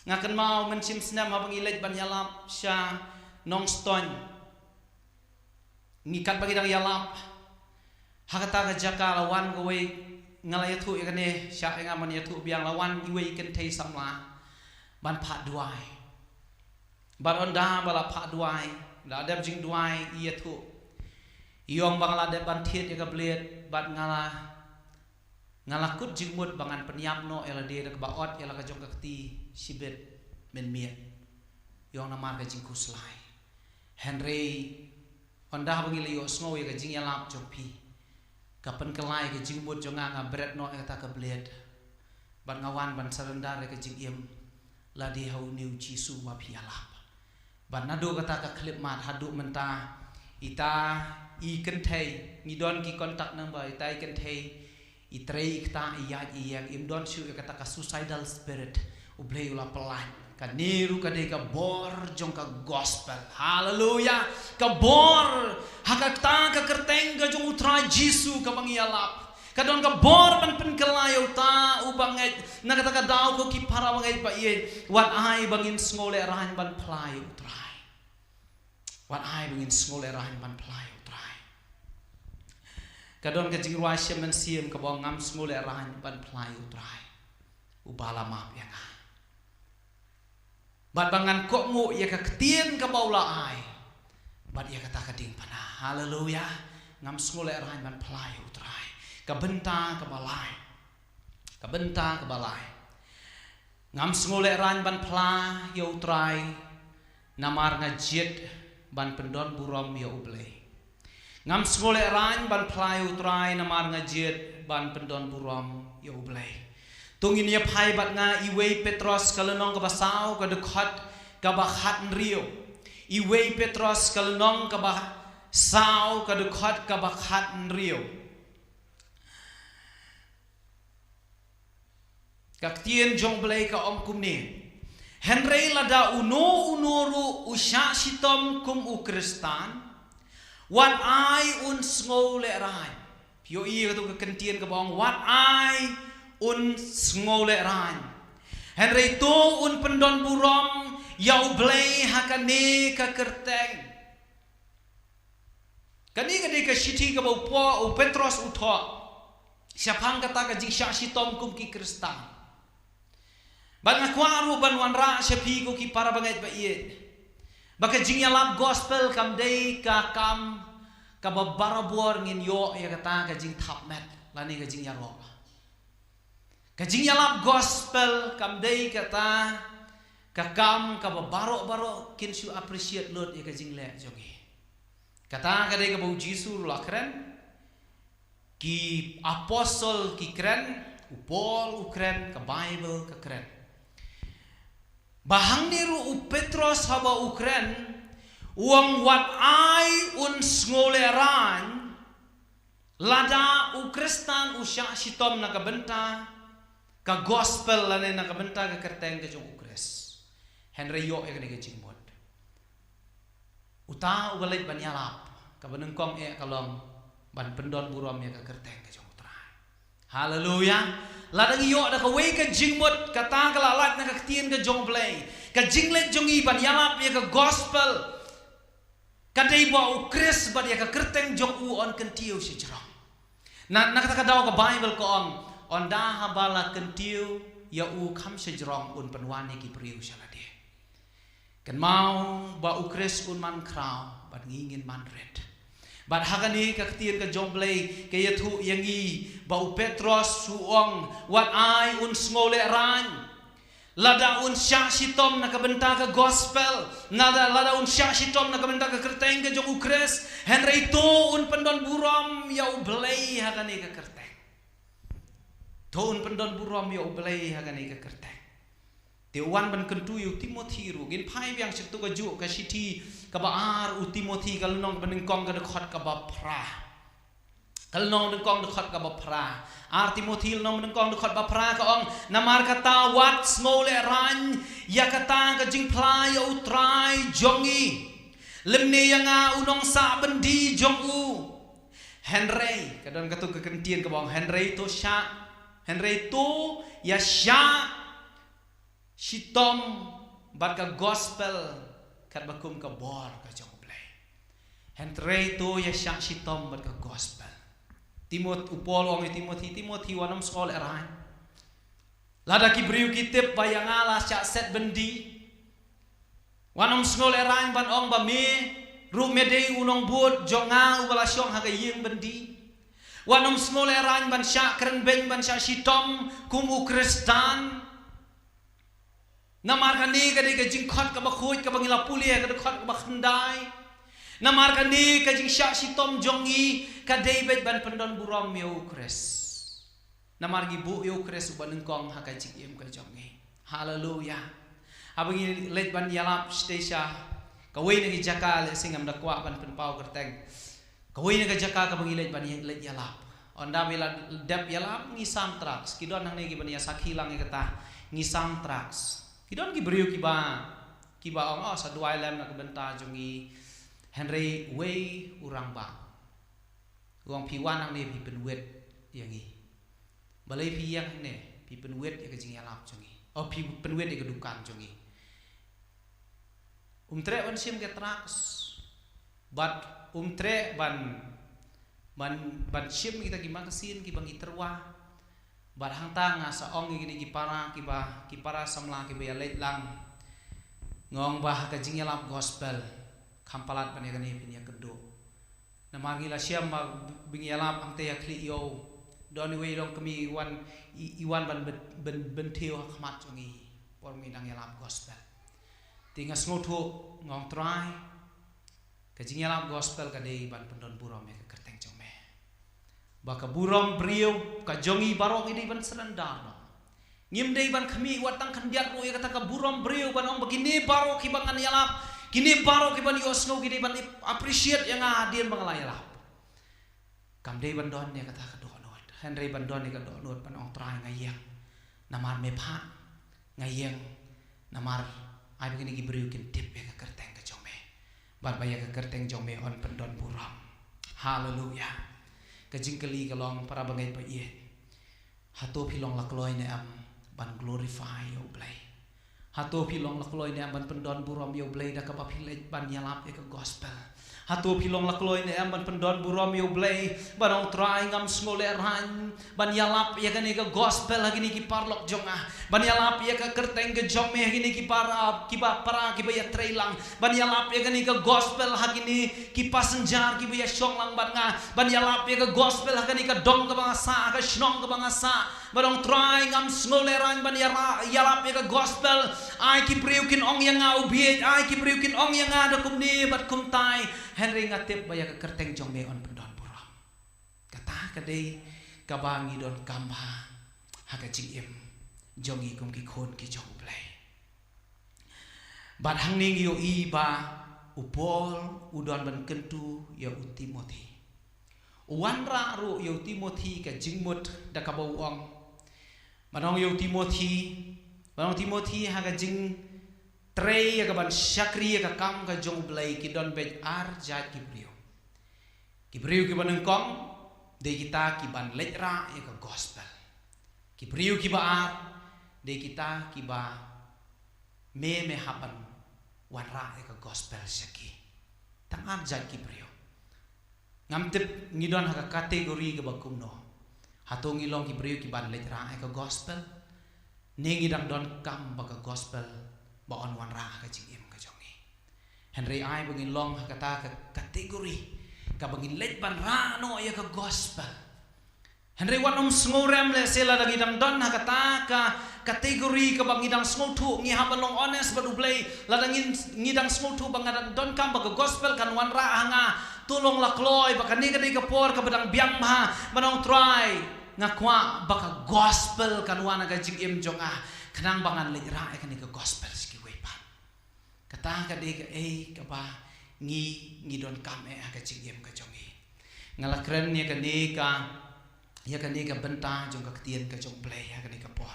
Nga kynmaw mynshem snem haba ngi leit ban ïalap sha Nongstoiñ. Ngi katba ngi dang ïalap ha kata ka jaka la wan kawei, nga la ïathuh ïa kane sha ïa nga man ïathuh biang, la wan iwei i kynthei samla ban phah duwai. Bad ynda ba la phah duwai, la dep jingduwai i ïathuh, i ong ba nga la dep ban thied ïa ka blade bad nga la, nga la kut jingmut ba ngan pynïap noh ïa lade da kaba ot ïa la ka jong ka kti shibit mynmiet. I ong namar ka jingkhuslai. Hynrei ynda ba ngi la ïohsngew ïa ka jingïalap jong phi, ka pynkylla ïa ka jingmut jong nga, nga bret noh ïa kata ka blade. Bad nga wan ban surrender ïa ka jingim lade ha une u Jisu uba phi ïalap. Bad naduh kata ka khyllipmat haduh mynta, ita i kynthei, ngi don ki contact number, ita i kynthei i trei, i ktah, i ïaid, i ïeng, im don shuh ïa kata ka suicidal spirit. U Blei u la pyllait. Kane ruh ka dei ka bor jong ka gospel. Haleluya. Ka bor ha kata ka kyrteng ka jong u Trai Jisu kaba ngi ïalap. Ka don ka bor ban pynkylla ïa uta uba ngeit. Na kata ka daw ko ki para bangeit ba ïeit, wat ai ba ngin sngewlehraiñ ban phla ïa u Trai. Wat ai ba ngin sngewlehraiñ ban phla ïa u Trai. Ka don ka jingrwai shem mynsiem kaba ong, "Ngam sngewlehraiñ ban phla ïa u Trai uba la map ïa nga. Bad ba ngan kohnguh ïa ka ktien kaba u la ai bad ïa kata ka diengphna." Haleluya. Ngam sngewlehraiñ ban phla ïa u Trai. Ka bynta kaba lai. Ka bynta kaba lai. Ngam sngewlehraiñ ban phla ïa u Trai namar nga jied ban pyndonburom ïa u Blei. Ngam sngewlehraiñ ban phla ïa u Trai namar nga jied ban pyndonburom ïa u Blei. To ngin ïa phai bad nga Iwei Petros ka lynnong kaba saw ka dkhot kaba khathynriew. Iwei Petros ka lynnong kaba saw ka dkhot kaba khathynriew. Ka ktien jong Blei ka ong kumne. Hynrei lada uno uno ruh u shah shitom kum u Khristan, wat ai un sngewlehraiñ. Phi ïohi ïa katu ka kyntien kaba ong, wat ai un sngewlehraiñ. Hynrei to un pyndonburom ïa u Blei ha kane ka kyrteng. Kane ka dei ka shithi kaba u Paul, u Petros u thoh shaphang kata ka jingshah shitom kum ki Khristan. Bad nga kwah ruh ban wanrah sha phi ko ki para bangeit ba ïeit, ba ka jingïalap gospel kam dei ka kam kaba barabor ngin ïoh ïa kata ka jingthap met lane ka jingïaroh. Ka jingïalap gospel kam dei kata ka kam kaba baroh baroh kin shu appreciate lut ïa ka jingleh jong ngi. Kata ka dei kaba u Jisu ruh u la kren, ki apostol ki kren, u Paul u kren, ka Baibl ka kren. Ba hangne ruh u Petros haba u kren, u ong wat ai un sngewlehraiñ, lada u Khristan u shah shitom na ka bynta ka gospel lane na ka bynta ka kyrteng ka jong u Khrist. Hynrei ïoh ïa kane ka jingmut. Uta uba leit ban ïalap, kaba nyngkong eh ka long ban pyndonburom ïa ka kyrteng ka jong u Trai. Haleluya. Lada ngi ïoh da kawei ka jingmut, kata ka la lait na ka ktien ka jong u Blei. Ka jingleit jong ngi ban ïalap ïa ka gospel, ka dei ba u Khrist bad ïa ka kyrteng jong u yn kyntiew shajrong. Na, na kata ka daw ka Baibl ka ong, ynda haba la kyntiew ïa u kham shajrong un pynwan ïa ki briew sha lade. Kynmaw ba u Khrist un man khraw, bad ngi ngin man rit. Bad ha kane ka ktien ka jong U Blei ka ïathuh ïa ngi ba u Petros u ong, wat ai un sngewlehrain. Lada un shah shitom na ka bynta ka gospel, lada, lada un shah shitom na ka bynta ka kyrteng ka jong u Khrist, hynrei to un pyndon burom ïa U Blei ha kane ka kyrteng. To un pyndon burom ïa U Blei ha kane ka kyrteng. Te u wan ban kyntu ïa u Timothi ruh, ngin phai biang sha katu kajuh ka shithi kaba ar u Timothi, ka lynnong banyngkong ka dkhot kaba phra. Ka lynnong banyngkong dkhot kaba phra. Ar Timothi lynnong banyngkong dkhot ba phra ka ong, namar kata wat sngewlehrain ïa kata ka jingphla ïa U Trai jong ngi, lymne ïa nga u nongsah byndi jong u. Hynrei, ka don katu ka kyntien kaba ong, hynrei to shah, hynrei to ïa shah shitom bad ka gospel katba kum ka bor ka jong U Blei. Hynrei to ïa shah shitom bad ka gospel. Timoth-, u Paul u ong ïa Timothi, Timothi wat nym sngewlehrain. Lada ki briew ki tip ba ïa nga la shah set byndi, wat nym sngewlehrain ban ong ba me ruh me dei u nongbud jong nga uba la shong ha ka ïing byndi. Wat nym sngewlehrain ban shah kren beiñ, ban shah shitom kum u Khristan. Namar kane ka dei ka jingkhot kaba khuid kaba ngi la pule ha ka dkhot kaba khyndai. Namar kane ka jingshah shitom jong ngi ka dei beit ban pyndon burom ïa u Khrist. Namar ngi buh ïa u Khrist uba nyngkong ha ka jingim ka jong ngi. Haleluya. Haba ngi leit ban ïalap sha kawei na ki jaka, lehse ngam da kwah ban pynpaw kyrteng. Kawei na ka jaka kaba ngi leit ban leit ïalap. Ynda ba la dep ïalap ngi sam traks. Ki don hangne kiban ïa sakhi lang ïa kata, ngi sam traks. Ki don ki briew kiba, kiba ong, oh, sa duwai lem na ka bynta jong ngi. Hynrei uwei u rangbah u ong, phi wan hangne phi pynwit ïa ngi. Balei phi ïeng hangne? Phi pynwit ïa ka jingïalap jong ngi. Oh, phi pynwit ïa ka dukan jong ngi. Um treh ban shim ka traks. Bad um treh ban, ban, ban shim kita ki magazine kiba ngi tyrwa. Bad hangta nga sa ong ïa kine ki para kiba, ki para samla kiba ïa leit lang. Nga ong ba ha ka jingïalap gospel kham palat ban ïa kane phin ïa kynduh. Namar ngi la shem ba ba ngi ïalap hangta ïa khlieh ïew. Don iwei i longkmie i wan, i, i wan ban, ban, ban, ban thiew ha khmat jong ngi por ngi dang ïalap gospel. Te nga sngewthuh, nga ong Trai, ka jingïalap gospel ka dei ban pyndon burom ïa ka kyrteng jong me. Ba ka burom briew ka jong ngi baroh ngi dei ban surrender noh. Ngim dei ban khmih wat tang khyndiat ruh ïa kata ka burom briew ban ong ba kine baroh kiba ngan ïalap, kine baroh kiban ïohsngew ki dei ban appreciate ïa nga hadien ba nga la ïalap. Kam dei ban don ïa kata ka dohnud. Hynrei ban don ïa ka dohnud ban ong Trai nga ïeng. Namar me phah, nga ïeng. Namar ai ba kine ki briew kin tip ïa ka kyrteng ka jong me. Bad ba ïa ka kyrteng jong me yn pyndon burom. Haleluya. Ka jingkylli ka long para bangeit ba ïeit. Hato phi long la kloi ne em ban glorify ïa U Blei? Hato phi long la kloi ne em ban pyndon burom ïa U Blei da kaba phi leit ban ïalap ïa ka gospel? Hato phi long la kloi ne em ban pyndon burom ïa U Blei, ban ong Trai ngam sngewlehrain ban ïalap ïa kane ka gospel ha kine ki paralok jong nga, ban ïalap ïa ka kyrteng ka jong me ha kine ki para, kiba para kiba ïatrei lang, ban ïalap ïa kane ka gospel ha kine ki passenger kiba ïashong lang bad nga, ban ïalap ïa ka gospel ha kane ka dong kaba nga sah, ha ka shnong kaba nga sah. Ban ong Trai ngam sngewlehrain ban ïala-, ïalap ïa ka gospel. Ai ki briew kin ong ïa nga u bieit, ai ki briew kin ong ïa nga da kumne bad kumtai. Hynrei nga tip ba ïa ka kyrteng jong me yn pyndon burom. Kata ka dei kaba ngi donkam bha ha ka jingim jong ngi kum ki khun ki jong U Blei. Bad hangne ngi ïohi ba u Paul u don ban kyntu ïa u Timothi. U wanrah ruh ïa u Timothi ka jingmut da kaba u ong. Ban ong ïa u Timothi, ban ong Timothi ha ka jingtrei ïa ka ban shakri ïa ka kam ka jong U Blei ki don beit ar jait ki briew. Ki briew kiba nyngkong, dei kita kiban leit rah ïa ka gospel. Ki briew kiba ar, dei kita kiba me, me hap ban wanrah ïa ka gospel sha ki. Tang ar jait ki briew. Ngam tip ngi don ha ka category kaba kumno. Hato ngi long ki briew kiban leit rah ïa ka gospel, ne ngi dang donkam ba ka gospel ba yn wanrah ha ka jingim ka jong ngi? Hynrei ai ba ngin long ha kata ka category kaba ngin leit ban rah noh ïa ka gospel. Hynrei wat nym sngewrem, lehse lada ngi dang don ha kata ka category kaba ngi dang sngewthuh, ngi hap ban long honest bad U Blei, lada ngin, ngi dang sngewthuh ba nga dang donkam ba ka gospel kan wanrah ha nga, to long la kloi ba kane ka dei ka por kaba dang biang bha, ban ong Trai, nga kwah ba ka gospel kan wan ha ka jingim jong nga, khnang ba ngan leit rah ïa kane ka gospel sha kiwei pat. Kata ka dei kaei kaba ngi, ngi donkam eh ha ka jingim ka jong ngi. Nga la kren ïa kane ka, ïa kane ka bynta jong ka ktien ka jong U Blei ha kane ka por.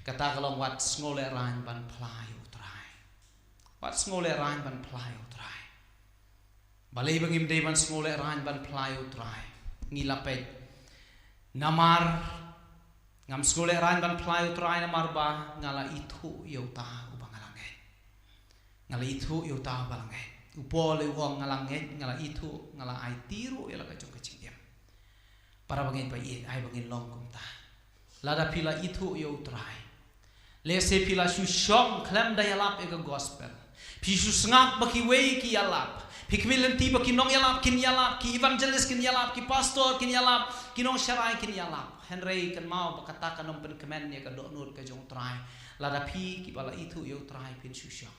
Kata ka long wat sngewlehrain ban phla ïa U Trai. Wat sngewlehrain ban phla ïa U Trai. Balei ba ngim dei ban sngewlehrain ban phla ïa U Trai? Ngi la peit. Namar ngam sngewlehrain ban phla ïa U Trai namar ba nga la ithuh ïa uta uba nga la ngeit. Nga la ithuh ïa uta uba la ngeit. U Paul u ong nga la ngeit, nga la ithuh, nga la aiti ruh ïa la ka jong ka jingim. Para bangeit ba ïeit, ai ba ngin long kumta. Lada phi la ithuh ïa U Trai, lehse phi la shu shong khlem da ïalap ïa ka gospel. Phi shu sngap ba kiwei ki ïalap. Phi khmih lynti ba ki nongïalap kin ïalap, ki evangelist kin ïalap, ki pastor kin ïalap, ki nongsharai kin ïalap. Hynrei kynmaw ba kata kan ym pynkmen ïa ka dohnud ka jong U Trai. Lada phi kiba la ithuh ïa U Trai phin shu shong.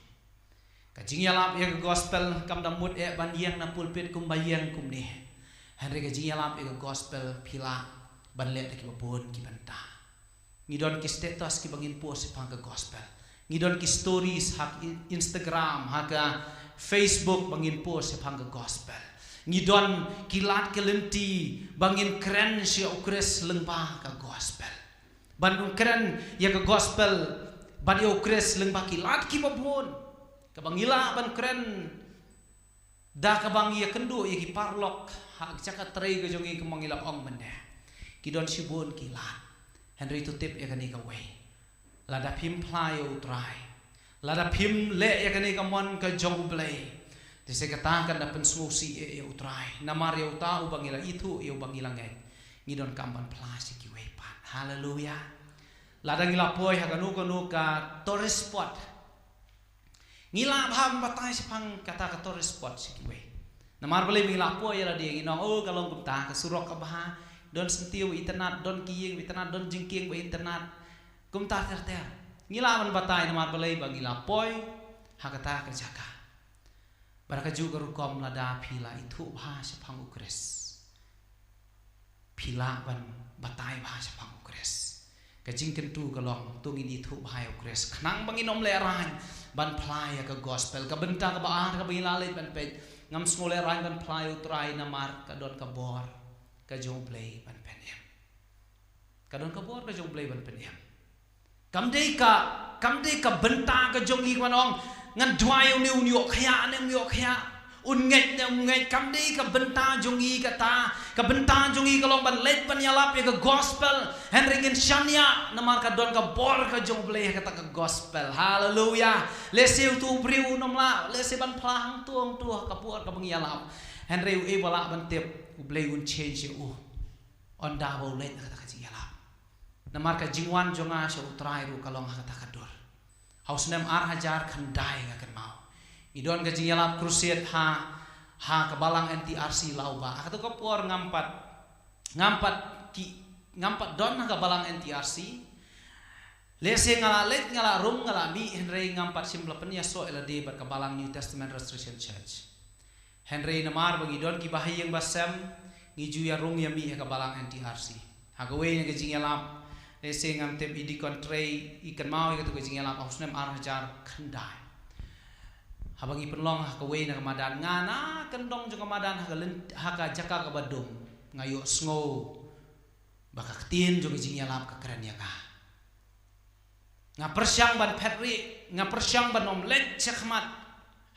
Ka jingïalap ïa ka gospel kam da mut eh ban ïeng na pulpit kumba ïeng kumne. Hynrei ka jingïalap ïa ka gospel phi lah ban leh da kiba bun ki bynta. Ngi don ki status kiba ngin post shaphang ka gospel. Ngi don ki stories ha ka In-, Instagram, ha ka Facebook ba ngin post shaphang ka gospel. Ngi don ki lad ki lynti ba ngin kren sha U Khrist lyngba ka gospel. Ban kren ïa ka gospel bad ïa U Khrist lyngba ki lad kiba bun. Kaba ngi lah ban kren da kaba ngi ïakynduh ïa ki paralok ha ka jaka trei ka jong ngi, kumba ngi la ong mynne. Ki don shibun ki lad. Hynrei to tip ïa kane kawei. Lada phim phla ïa U Trai, lada phim leh ïa kane ka mon ka jong U Blei, te sa kata kan da pynsngewsih eh ïa U Trai. Namar ïa uta uba ngi la ithuh, ïa uba ngi la ngeit, ngi donkam ban phla sha kiwei pat. Haleluia. Lada ngi la poi ha kano kano ka tourist spot, ngi lah bha ban batai shaphang kata ka tourist spot sha kiwei. Namar balei? Ba ngi la poi ïa lade, ngi ong, oh, ka long kumta, ka surok ka bha, don syntiew ba itynnad, don ki ïing ba itynnad, don jingkieng ba itynnad. Kumta ter ter. Ngi lah ban batai namar balei? Ba ngi la poi ha kata ka jaka. Bad kajuh ka rukom, lada phi la ithuh bha shaphang U Khrist, phi lah ban batai bha shaphang U Khrist. Ka jingkyntu ka long, to ngin ithuh bha ïa U Khrist khnang ba ngin ym lehrain ban phla ïa ka gospel. Ka bynta kaba ar kaba ngi la leit ban peit, ngam sngewlehrain ban phla ïa U Trai namar ka don ka bor ka jong U Blei ban pynim. Ka don ka bor ka jong U Blei ban pynim. Kam dei ka, kam dei ka bynta ka jong ngi ban ong, ngan duwai ïa une, un ïoh khiah ne um ïoh khiah, un ngeit ne um ngeit. Kam dei ka bynta jong ngi kata. Ka bynta jong ngi ka long ban leit ban ïalap ïa ka gospel. Hynrei ngin shaniah namar ka don ka bor ka jong U Blei ha kata ka gospel. Haleluia. Lehse uto u briew un ym lah lehse ban phla hangto hangto ha ka bor kaba ngi ïalap. Hynrei uei ba lah ban tip, U Blei un change ïa u. Ynda ba u leit na kata ka jingïalap. Namar ka jingwan jong nga sha U Trai ruh ka long ha kata ka dur. Ha u snem ar hajar khyndai nga kynmaw, ngi don ka jingïalap crusade ha, ha ka balang N T R C Lauba. Ha kato ka por ngam pat, ngam pat ki, ngam pat don ha ka balang N T R C. Lehse nga la leit, nga la rung, nga la mih, hynrei ngam pat shym la pynïasoh ïa lade bad ka balang New Testament Restoration Church. Hynrei namar ba ngi don kiba ha ïing ba sem, ngi ju ïa rung ïa mih ha ka balang N T R C. Ha kawei na ka jingïalap, lehse ngam tip, i Deacon Trey i kynmaw ïa kato ka jingïalap ha u snem ar hajar khyndai. Haba ngi pynlong ha kawei na ka madan, nga na kyndong jong ka madan ha ka lyn-, ha ka jaka kaba dum, nga ïohsngew ba ka ktien jong ka jingïalap ka kren ïa nga. Nga pyrshang ban phet rieh, nga pyrshang ban ym leit shakhmat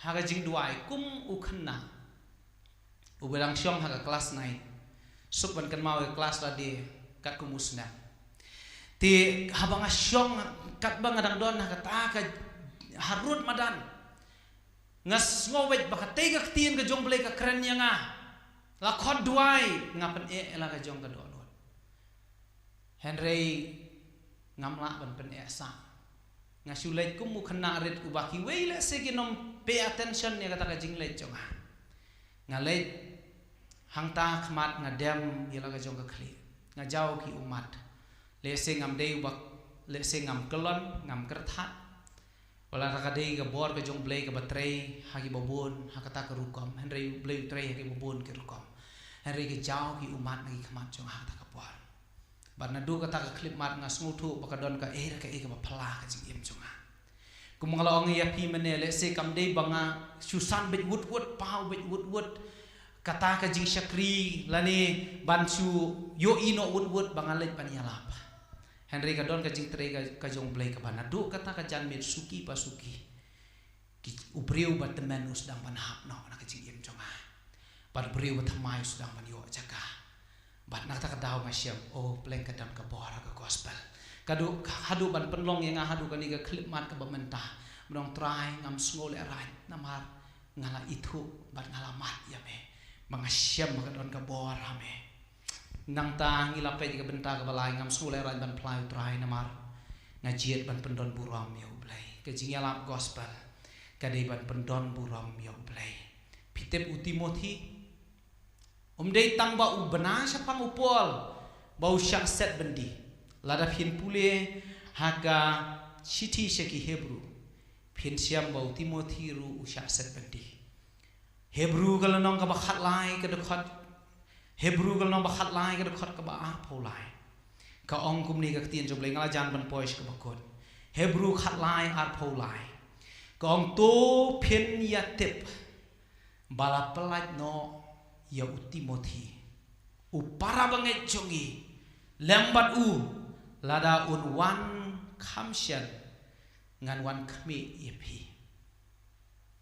ha ka jingduwai kum u khynnah uba dang shong ha ka klas nine. Suk ban kynmaw ïa ka klas lade katkum u snem. Te haba nga shong, katba nga dang don ha kata ka harud madan, nga sngew beit ba katei ka ktien ka jong U Blei ka kren ïa nga. La khot duwai, nga pyneh ïa la ka jong ka dohnud. Hynrei ngam lah ban pyneh sah. Nga shu leit kum u khynnah rit uba kiwei lehse kin ym pay attention ïa kata ka jingleit jong nga. Nga leit hangta khmat, nga dem ïa la ka jong ka khlieh. Nga jaw ki ummat. Lehse ngam dei uba, lehse ngam kyllon, ngam kyrthat. Wat la kata ka dei ka bor ka jong U Blei kaba trei ha kiba bun ha kata ka rukom. Hynrei U Blei u trei ha kiba bun ki rukom. Hynrei ka jaw ki ummat na ki khmat jong nga ha kata ka por. Bad naduh kata ka khyllipmat nga sngewthuh ba ka don kaei re kaei kaba phylla ha ka jingim jong nga. Kum nga la ong ïa phi mynne, lehse kam dei ba nga shu san beit wut wut, paw beit wut wut kata ka jingshakri lane ban shu ïohi noh wut wut ba nga leit ban ïalap. Hynrei ka don ka jingtrei ka, ka jong U Blei kaba naduh kata ka janmiet suki pa suki, ki, u briew ba tymmen u sdang ban hap noh na ka jingim jong nga. Bad u briew ba thymmai u sdang ban ïoh jaka. Bad na kata ka daw nga shem, oh, pleng ka don ka bor ha ka gospel. Ka duh, haduh ban pynlong ïa nga haduh kane ka khyllipmat kaba mynta. Ba nga ong Trai, ngam sngewlehraiñ namar nga la ithuh bad nga la mad ïa me. Ba nga shem ba ka don ka bor ha me. Nangta ngi la peit ïa ka bynta kaba lai, ngam sngewlehraiñ ban phla ïa U Trai namar nga jied ban pyndon burom ïa U Blei. Ka jingïalap gospel ka dei ban pyndon burom ïa U Blei. Phi tip u Timothi, um dei tang ba u bna shaphang u Paul ba u shah set byndi. Lada phin pule ha ka shithi sha ki Hebru, phin shem ba u Timothi ruh u shah set byndi. Hebru ka lynnong kaba khatlai ka dkhot, Hebru ka lynnong ba khatlai ka dkhot kaba arphew lai. Ka ong kumne ka ktien jong U Blei, nga la jan ban poi sha kaba kut. Hebru khatlai arphew lai. Ka ong, to phin ïa tip ba la pyllait noh ïa u Timothi, u para bangeit jong ngi, lem bad u, lada un wan kham shen ngan wan khmih ïa phi.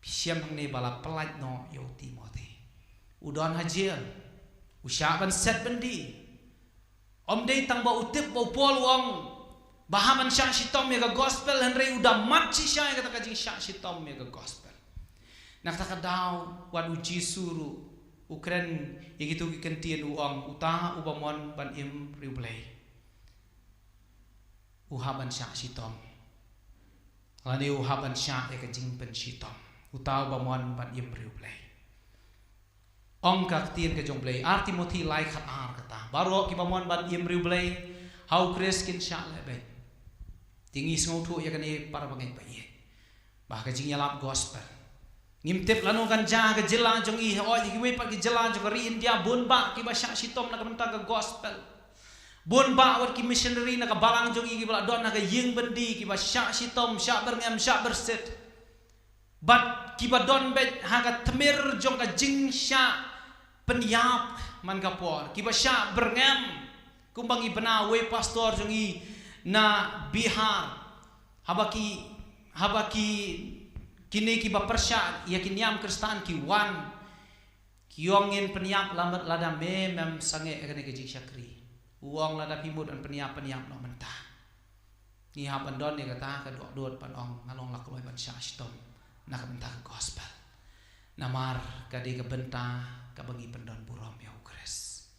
Phi shem hangne ba la pyllait noh ïa u Timothi. U don ha jel. U shah ban set byndi. Um dei tang ba u tip ba u Paul u ong ba hap ban shah shitom ïa ka gospel, hynrei u da mad shisha ïa kata ka jingshah shitom ïa ka gospel. Na kata ka daw wat u Jisu ruh u kren ïa kito ki kyntien, u ong, uta uba mon ban im riewblei u hap ban shah shitom. Lane u hap ban shah ïa ka jingpynshitom. Uta uba mon ban im riewblei. Ong ka ktien ka jong U Blei, ar Timothi lai khat ar kata, baroh kiba mon ban im riewblei ha u Khrist kin shah lehbeiñ. Te ngi sngewthuh ïa kane para bangeit ba ïeit, ba ka jingïalap gospel, ngim tip lano kan jia ha ka jylla jong ngi, hooid ha kiwei pat ki jylla jong ka ri India bun bah kiba shah shitom na ka bynta ka gospel. Bun bah wat ki missionary na ka balang jong ngi kiba la don ha ka ïing byndi kiba shah shitom, shah byrngem, shah byrsit. Bad kiba don beit ha ka tmir jong ka jingshah pynïap man ka por, kiba shah byrngem, kumba ngi bna uwei pastor jong ngi na Bihar, haba ki, haba ki, kine kiba pyrshah ïa ki niam Khristan ki wan, ki ong, ngin pynïap lada, lada me mem sangeh ïa kane ka jingshakri. U ong, lada phi mut ban pynïap, pynïap noh mynta. Ngi hap ban don ïa kata ka dohnud ban ong, nga long la kloi ban shah shitom na ka bynta ka gospel. Namar ka dei ka bynta kaba ngi pyndon burom ïa u Khrist.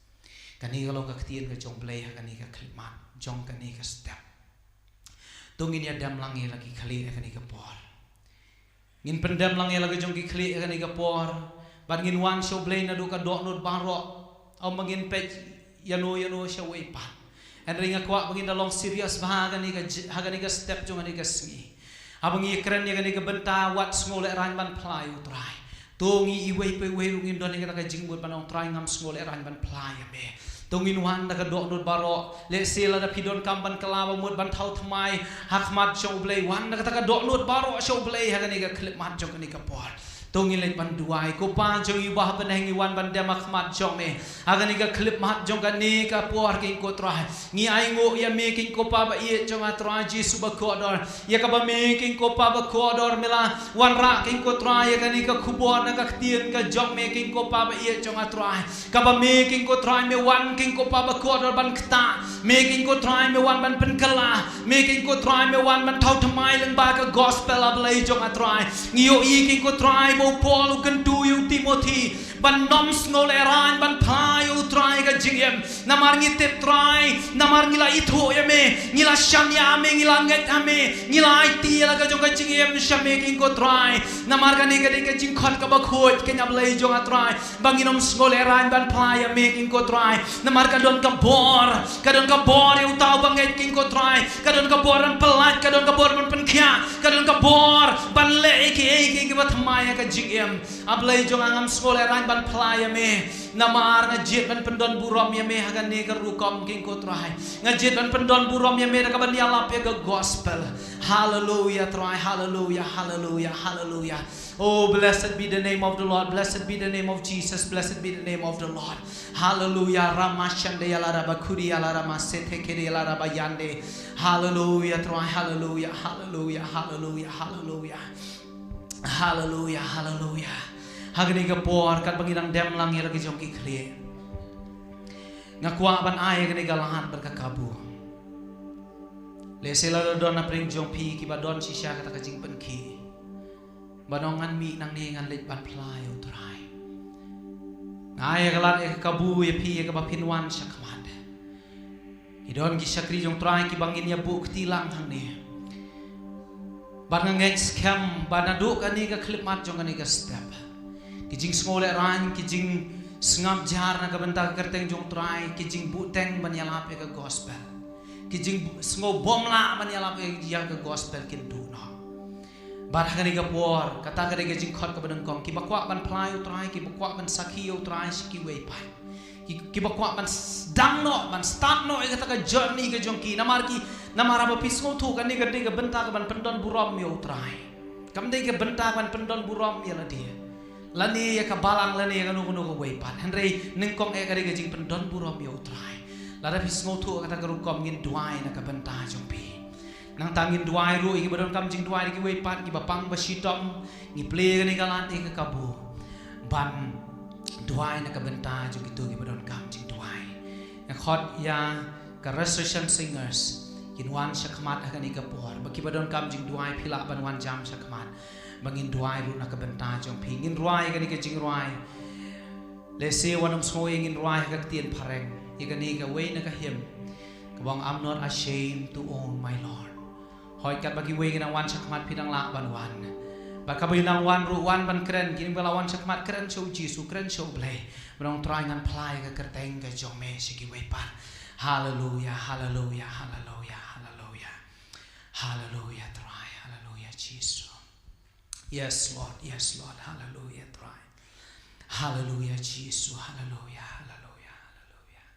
Kane ka long ka ktien ka jong U Blei ha kane ka khyllipmat jong kane ka step. To ngin ïa dem lang ïa la ki khlieh ha kane ka por. Ngin pyndem lang ïa la ka jong ki khlieh ha kane ka por. Bad ngin wan sha U Blei naduh ka dohnud baroh. Ym ba ngin peit ïano ïano sha uwei pat. Hynrei nga kwah ba ngin da long serious bha ha kane ka j-, ha kane ka step jong kane ka sngi. Haba ngi kren ïa kane ka bynta, wat sngewlehraiñ ban phla ïa u Trai. To ngi iwei pa iwei ruh ngin don ïa kata ka jingmut ban ong, Trai, ngam sngewlehraiñ ban phla ïa me. To ngin wan da ka dohnud baroh. Lehse lada phi donkam ban kylla, ba mut ban thaw thymmai ha khmat jong U Blei, wan da kata ka dohnud baroh sha U Blei ha kane ka khyllipmat jong kane ka por. To ngin leit ban duwai. Ko Pa jong ngi uba ha bneng, ngi wan ban dem ha khmat jong me ha kane ka khyllipmat jong kane ka por, keiñ ko Trai. Ngi ainguh ïa me, keiñ ko Pa ba ïeit jong nga, Trai Jisu ba kordor. Ïa kaba me, keiñ ko Pa ba kordor, me la wanrah, keiñ ko Trai, ïa kane ka khubor na ka ktien ka jong me, keiñ ko Pa ba ïeit jong nga, Trai. Kaba me, keiñ ko Trai, me wan, keiñ ko Pa ba kordor, ban ktah. Me, keiñ ko Trai, me wan ban pynkylla. Me, keiñ ko Trai, me wan ban thaw thymmai lyngba ka gospel, A Blei jong nga, Trai. Ngi ïohi, keiñ ko Trai, ba u Paul u kyntu ïa u Timothi Ban nym sngewlehraiñ ban phla ïa u Trai ka jingim. Namar ngi tip Trai, namar ngi la ithuh ïa me, ngi la shaniah ha me, ngi la ngeit ha me, ngi la aiti ïa la ka jong ka jingim sha me, King ko Trai. Namar kane ka dei ka jingkhot kaba khuid, King A Blei jong nga Trai. Ba ngi nym sngewlehraiñ ban phla ïa me, King ko Trai. Namar ka don ka bor, ka don ka bor ïa uta uba ngeit, King ko Trai. Ka don ka bor ban pyllait, ka don ka bor ban pynkhiah, ka don ka bor ban leh ïa kiei kiei kiba thymmai ïa ka jingim. A Blei jong nga, ngam sngewlehraiñ ban phla ïa me. Namar nga jied ban pyndon burom ïa me ha kane ka rukom, King ko Trai. Nga jied ban pyndon burom ïa me da kaban ïalap ïa ka gospel. Hallelujah Trai, hallelujah, hallelujah, hallelujah. Oh, blessed be the name of the Lord. Blessed be the name of Jesus. Blessed be the name of the Lord. Hallelujah. Ramashande yalaraba kuri yalarama sete kiri yalaraba yande. Hallelujah Trai. Hallelujah, hallelujah, hallelujah, hallelujah. Hallelujah, hallelujah. Ha kane ka por katba ngi dang dem lang ïa la ki jong ki khlieh, nga kwah ban ai kane ka lad bad ka kabu. Lehse la don na pdeng jong phi kiba don shisha kata ka jingpynkhih. Ban ong ngan mih nangne ngan leit ban phla ïa u Trai. Nga ai ka lad ïa ka kabu ïa phi ïa kaba phin wan shakhmat. Ki don ki shakri jong Trai kiba ngin ïa buh kti lang hangne. Bad nga ngeit skhem ba naduh kane ka khyllipmat jong kane ka step, ki jingsngewlehraiñ, ki jingsngap jar na ka bynta ka kyrteng jong Trai, ki jingbuhteng ban ïalap ïa ka gospel, ki jingsngewbym lah ban ïalap ïa ka gospel kin duh noh. Bad ha kane ka por, kata ka dei ka jingkhot kaba nyngkong, kiba kwah ban phla ïa u Trai, kiba kwah ban sakhi ïa u Trai sha kiwei pat. Ki, kiba kwah ban sdang noh, ban stad noh ïa kata ka journey ka jong ki. Namar ki, namar haba phi sngewthuh kane ka dei ka bynta ka ban pyndon burom ïa u Trai. Kam dei ka bynta ban pyndon burom ïa lade, lane ïa ka balang, lane ïa kano kano kawei pat. Hynrei nyngkong eh ka dei ka jingpyndon burom ïa u Trai. Lada phi sngewthuh kata ka rukom, ngin duwai na ka bynta jong phi. Nangta ngin duwai ruh ïa kiba donkam jingduwai da kiwei pat, kiba pang ba shitom, ngi plie kane ka lad ïa ka kabu ban duwai na ka bynta jong kito kiba donkam jingduwai. Nga khot ïa ka Restoration Singers kin wan shakhmat ha kane ka por. Ba kiba donkam jingduwai phi lah ban wan jam shakhmat ba ngin duwai ruh na ka bynta jong phi. Ngin rwai kane ka jingrwai. Lehse wat nym sngew ïa, ngin rwai ha ka ktien phareng ïa kane kawei na ka hymn kaba ong, I'm not ashamed to own my Lord. Hooid, katba kiwei ki dang wan shakhmat, phi dang lah ban wan. Bad katba ki dang wan ruh, wan ban kren. Kine ba la wan shakhmat, kren sha u Jisu, kren sha u Blei. Ban ong, Trai, ngan phla ïa ka kyrteng ka jong me sha kiwei pat. Hallelujah, hallelujah, hallelujah, hallelujah. Hallelujah, Trai, hallelujah, Jisu. Yes, Lord. Yes, Lord. Hallelujah, Trai. Hallelujah, Jisu. Hallelujah, hallelujah, hallelujah.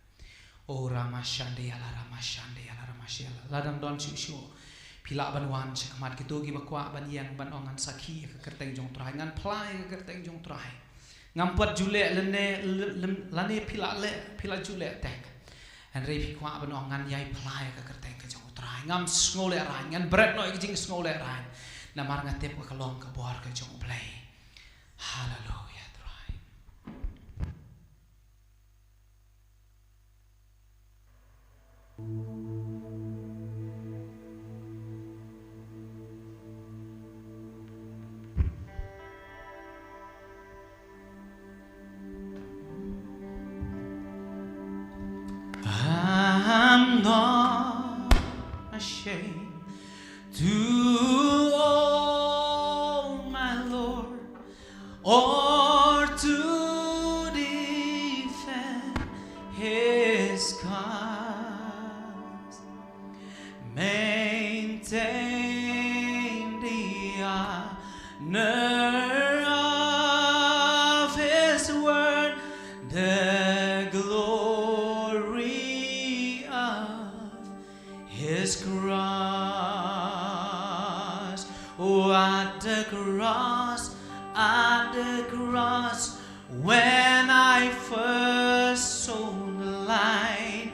O Ramashande, ya la Ramashande, ya la Ramashande. La dang don shuh shuh. Phi lah ban wan shakhmat, kito kiba kwah ban ïeng ban ong, ngan sakhi ïa ka kyrteng jong Trai, ngan phla ïa ka kyrteng jong Trai. Ngam pat ju leh lane, lem-, lem-, lane phi lah leh, phi lah ju leh tek. Hynrei phi kwah ban ong, ngan ïai phla ïa ka kyrteng ka jong u Trai. Ngam sngewlehraiñ, ngan bret noh ïa ka jingsngewlehraiñ. Namar nga tip ba ka long ka bor ka jong u Blei. Hallelujah, Trai. I'm not ashamed to own my Lord or to defend his cause. Maintain the honor of his word, the glory of his cross. Oh, at the cross, at the cross, when I first saw the light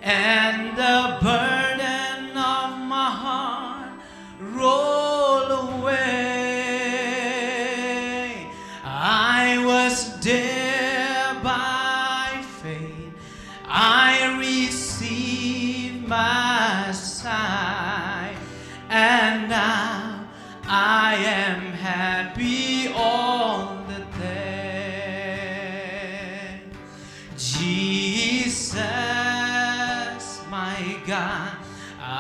and the burden of my heart roll away, I was there by faith. I received my sight, and now I am happy all the day.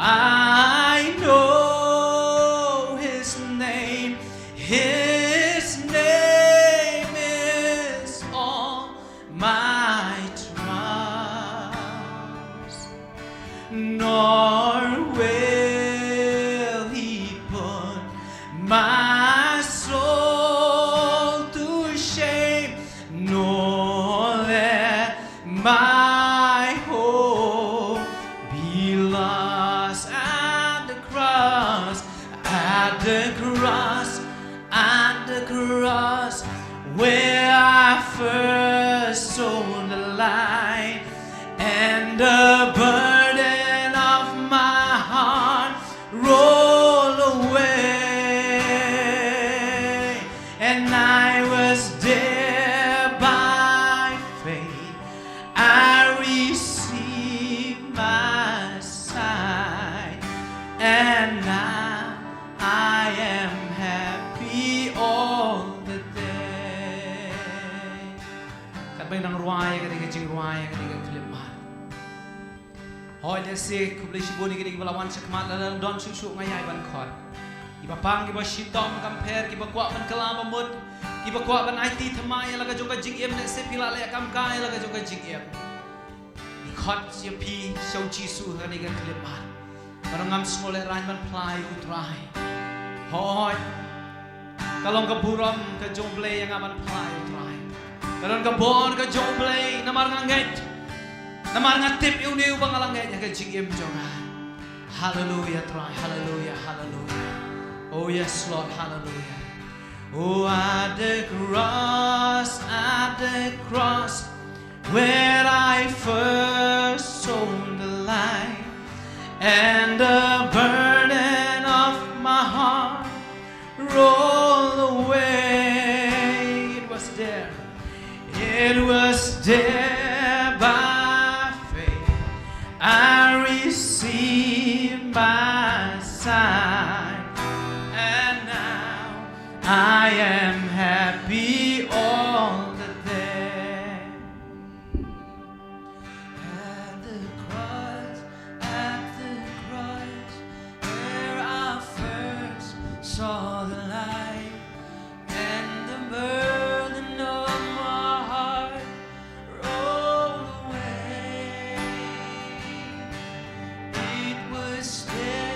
I know his name. His name is all my trust. Nor will he put my soul to shame, nor let my hope be lost. At the cross, at the cross, at the cross, where I first saw the light, and the burden of my heart roll away, and I was there by faith. I received my sight, and now I am happy all the day. Katba ngi dang rwai ïa kane ka jingrwai, ïa kane ka khyllipmat. Hooid, lehse khublei shibun ïa kine kiba la wan shakhmat, lada don shuh shuh nga ïai ban khot. Kiba pang, kiba shitom, kam pher, kiba kwah ban kylla ba mut, kiba kwah ban aiti thymmai ïa la ka jong ka jingim, lehse phi la leh kam kai ïa la ka jong ka jingim. Ngi khot ïa phi sha u Jisu ha kane ka khyllipmat. Ba ngam sngewlehraiñ ban phla ïa u Trai. Hooid. Ka long ka burom ka jong u Blei ïa nga ban phla ïa u Trai. Ka long ka bor ka jong u Blei namar nga ngeit. Namar nga tip ïa une uba nga la ngeit ha ka jingim jong nga. Hallelujah, Trai. Hallelujah, hallelujah. Oh yes, Lord. Hallelujah. Oh, at the cross, at the cross, where I first saw the light, and the burden of my heart roll away. It was there. It was there by faith I received my sight, and now I am happy all the day. At the cross, at the cross, where I first saw the light, and the burden of my heart rolled away. It was there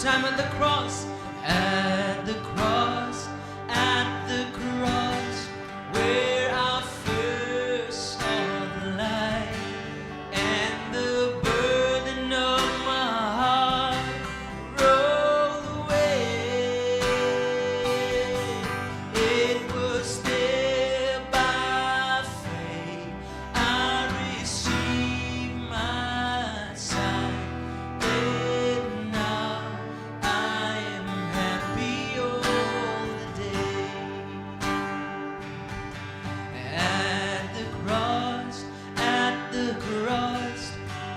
I'm at the cross, at the cross, at the cross, where I first saw the light, and the burden of my heart rolled away. It was there by faith I received my sight, and now I am happy all the day. At the cross, at the cross,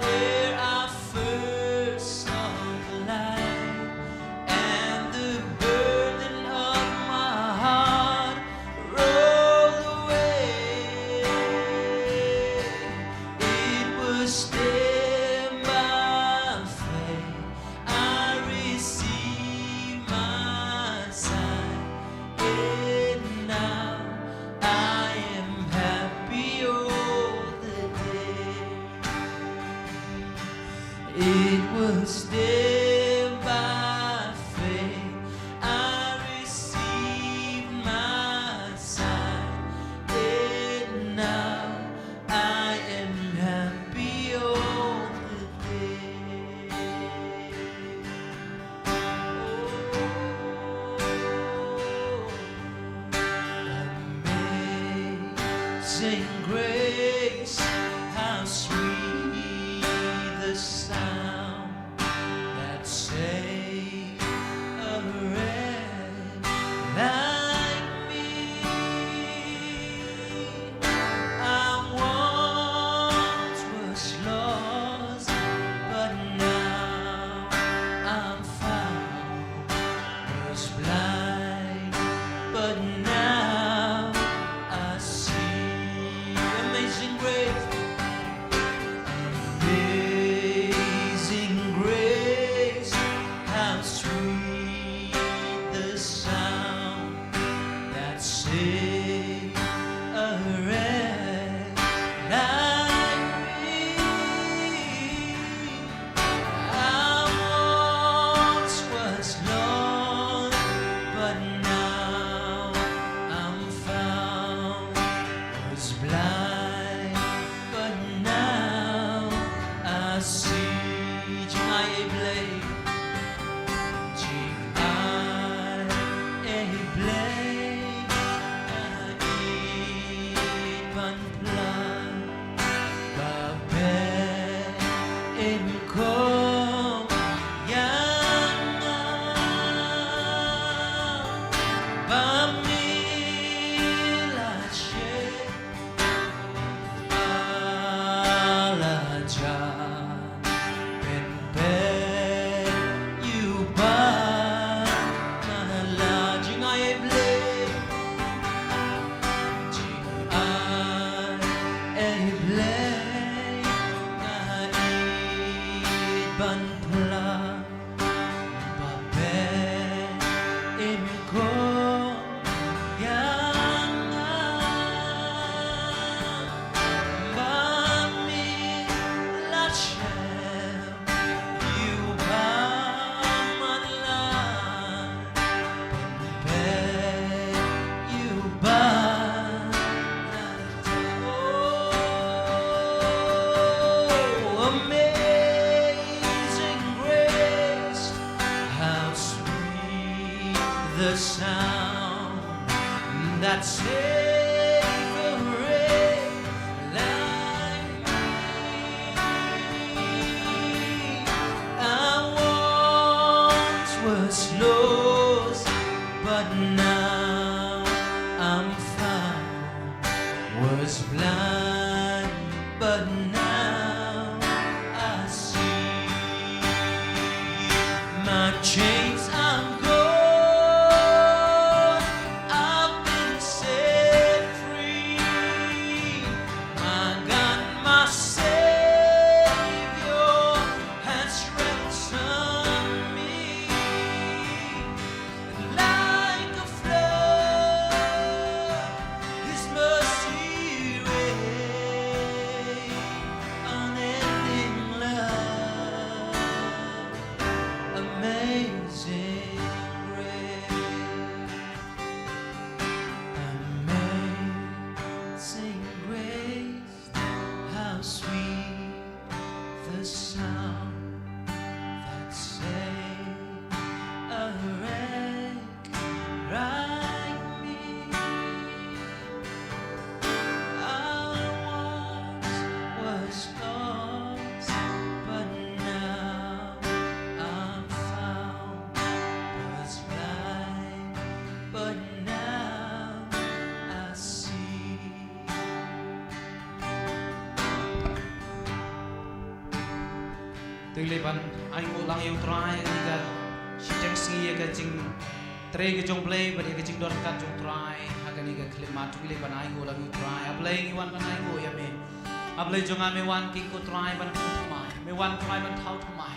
where I first saw the light, and the burden of my heart rolled away. It was there by faith I received my sight, and now I am happy all the day. It was there by faith I received my sight, and now I am happy all the day. Oh, amazing grace, how sweet the sound that saved a wretch like me. I once was lost, but now I'm found. Was blind, but now I see. Amazing grace, amazing grace, how sweet the sound that saved a wretch like me. I once was lost, but now I'm found. Was blind, but now I see. Jngai ei Blei, jngai ei Blei, nga ïeit ban pla. Ba phi im khop ïa nga, ba mi la shim, ba la jah. Pynbeit ïa u ba nga la jngai ei Blei, jngai ei Blei, nga ïeit ban pla. Ba phi im khop ïa nga, ba mi la shim ïa u ba man la pynbeit ïa u ba. Oh, amazing grace, how sweet the sound that saved a wretch like me. I once was lost, but now I'm found. Was blind, but now I see. My chains are gone, I've been set free. My God, my Savior has ransomed me. Like a flood, His mercy Ngi leh ban ai nguh lang ïa u Trai, ngi ka shiteng sngi ïa ka jingtrei ka jong Blei bad ïa ka jingdon kat jong Trai ha kane ka khyllipmat. Ngi leh ban ai nguh lang ïa u Trai. A Blei, ngi wan ban ai nguh ïa me. A Blei jong nga, me wan king ko Trai ban thaw thymmai. Me wan Trai ban thaw thymmai.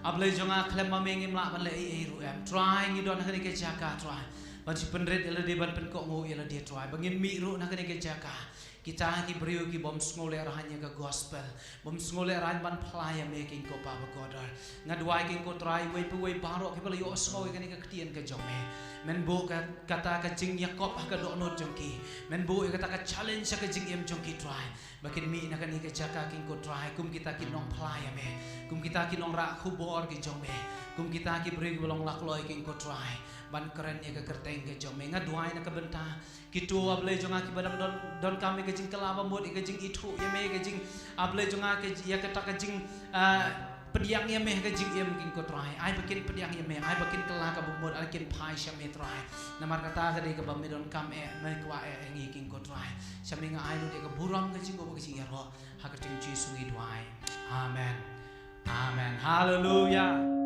A Blei jong nga, khlem ma me ngim lah ban leh ei ei ruh em. Trai, ngi don ha kane ka jaka Trai ban shu pynrit ïa lade, ban pynkohnguh ïa lade Trai, ba ngin mih ruh na kane ka jaka. Kita ki briew ki bym sngewlehraiñ ïa ka gospel, bym sngewlehraiñ ban phla ïa me king ko Pa Bakordor. Nga duwai king ko Trai, uwei pa uwei baroh kiba la ïohsngew ïa kane ka ktien ka jong me, men buh ka, kata ka jingïakop ha ka dohnud jong ki. Men buh ïa kata ka challenge ha ka jingim jong ki Trai, ba kin mih na kane ka jaka king ko Trai kum kita ki nongphla ïa me, kum kita ki nongrah khubor ki jong me, kum kita ki briew kiba long lakloi king ko Trai, ban kren ïa ka kyrteng ka jong me. Nga duwai na ka bynta kito, A Blei jong nga, kiba dang don, donkam ïa ka jingkylla bamut, ïa ka jingithuh ïa me, ïa ka jing, A Blei jong nga, ka, ïa kata ka jing, ah, pdiang ïa me ha ka jingim king ko Trai. Ai ba kin pdiang ïa me, ai ba kin kylla ka bamut, ai ba kin phai sha me Trai. Namar kata ka dei kaba me donkam eh, me kwah eh ha ngi king ko Trai. Sha me nga ai lut ïa ka burom, ka jingkhublei, ka jingïaroh. Ha ka kyrteng Jisu ngi duwai. Amen. Amen. Haleluya.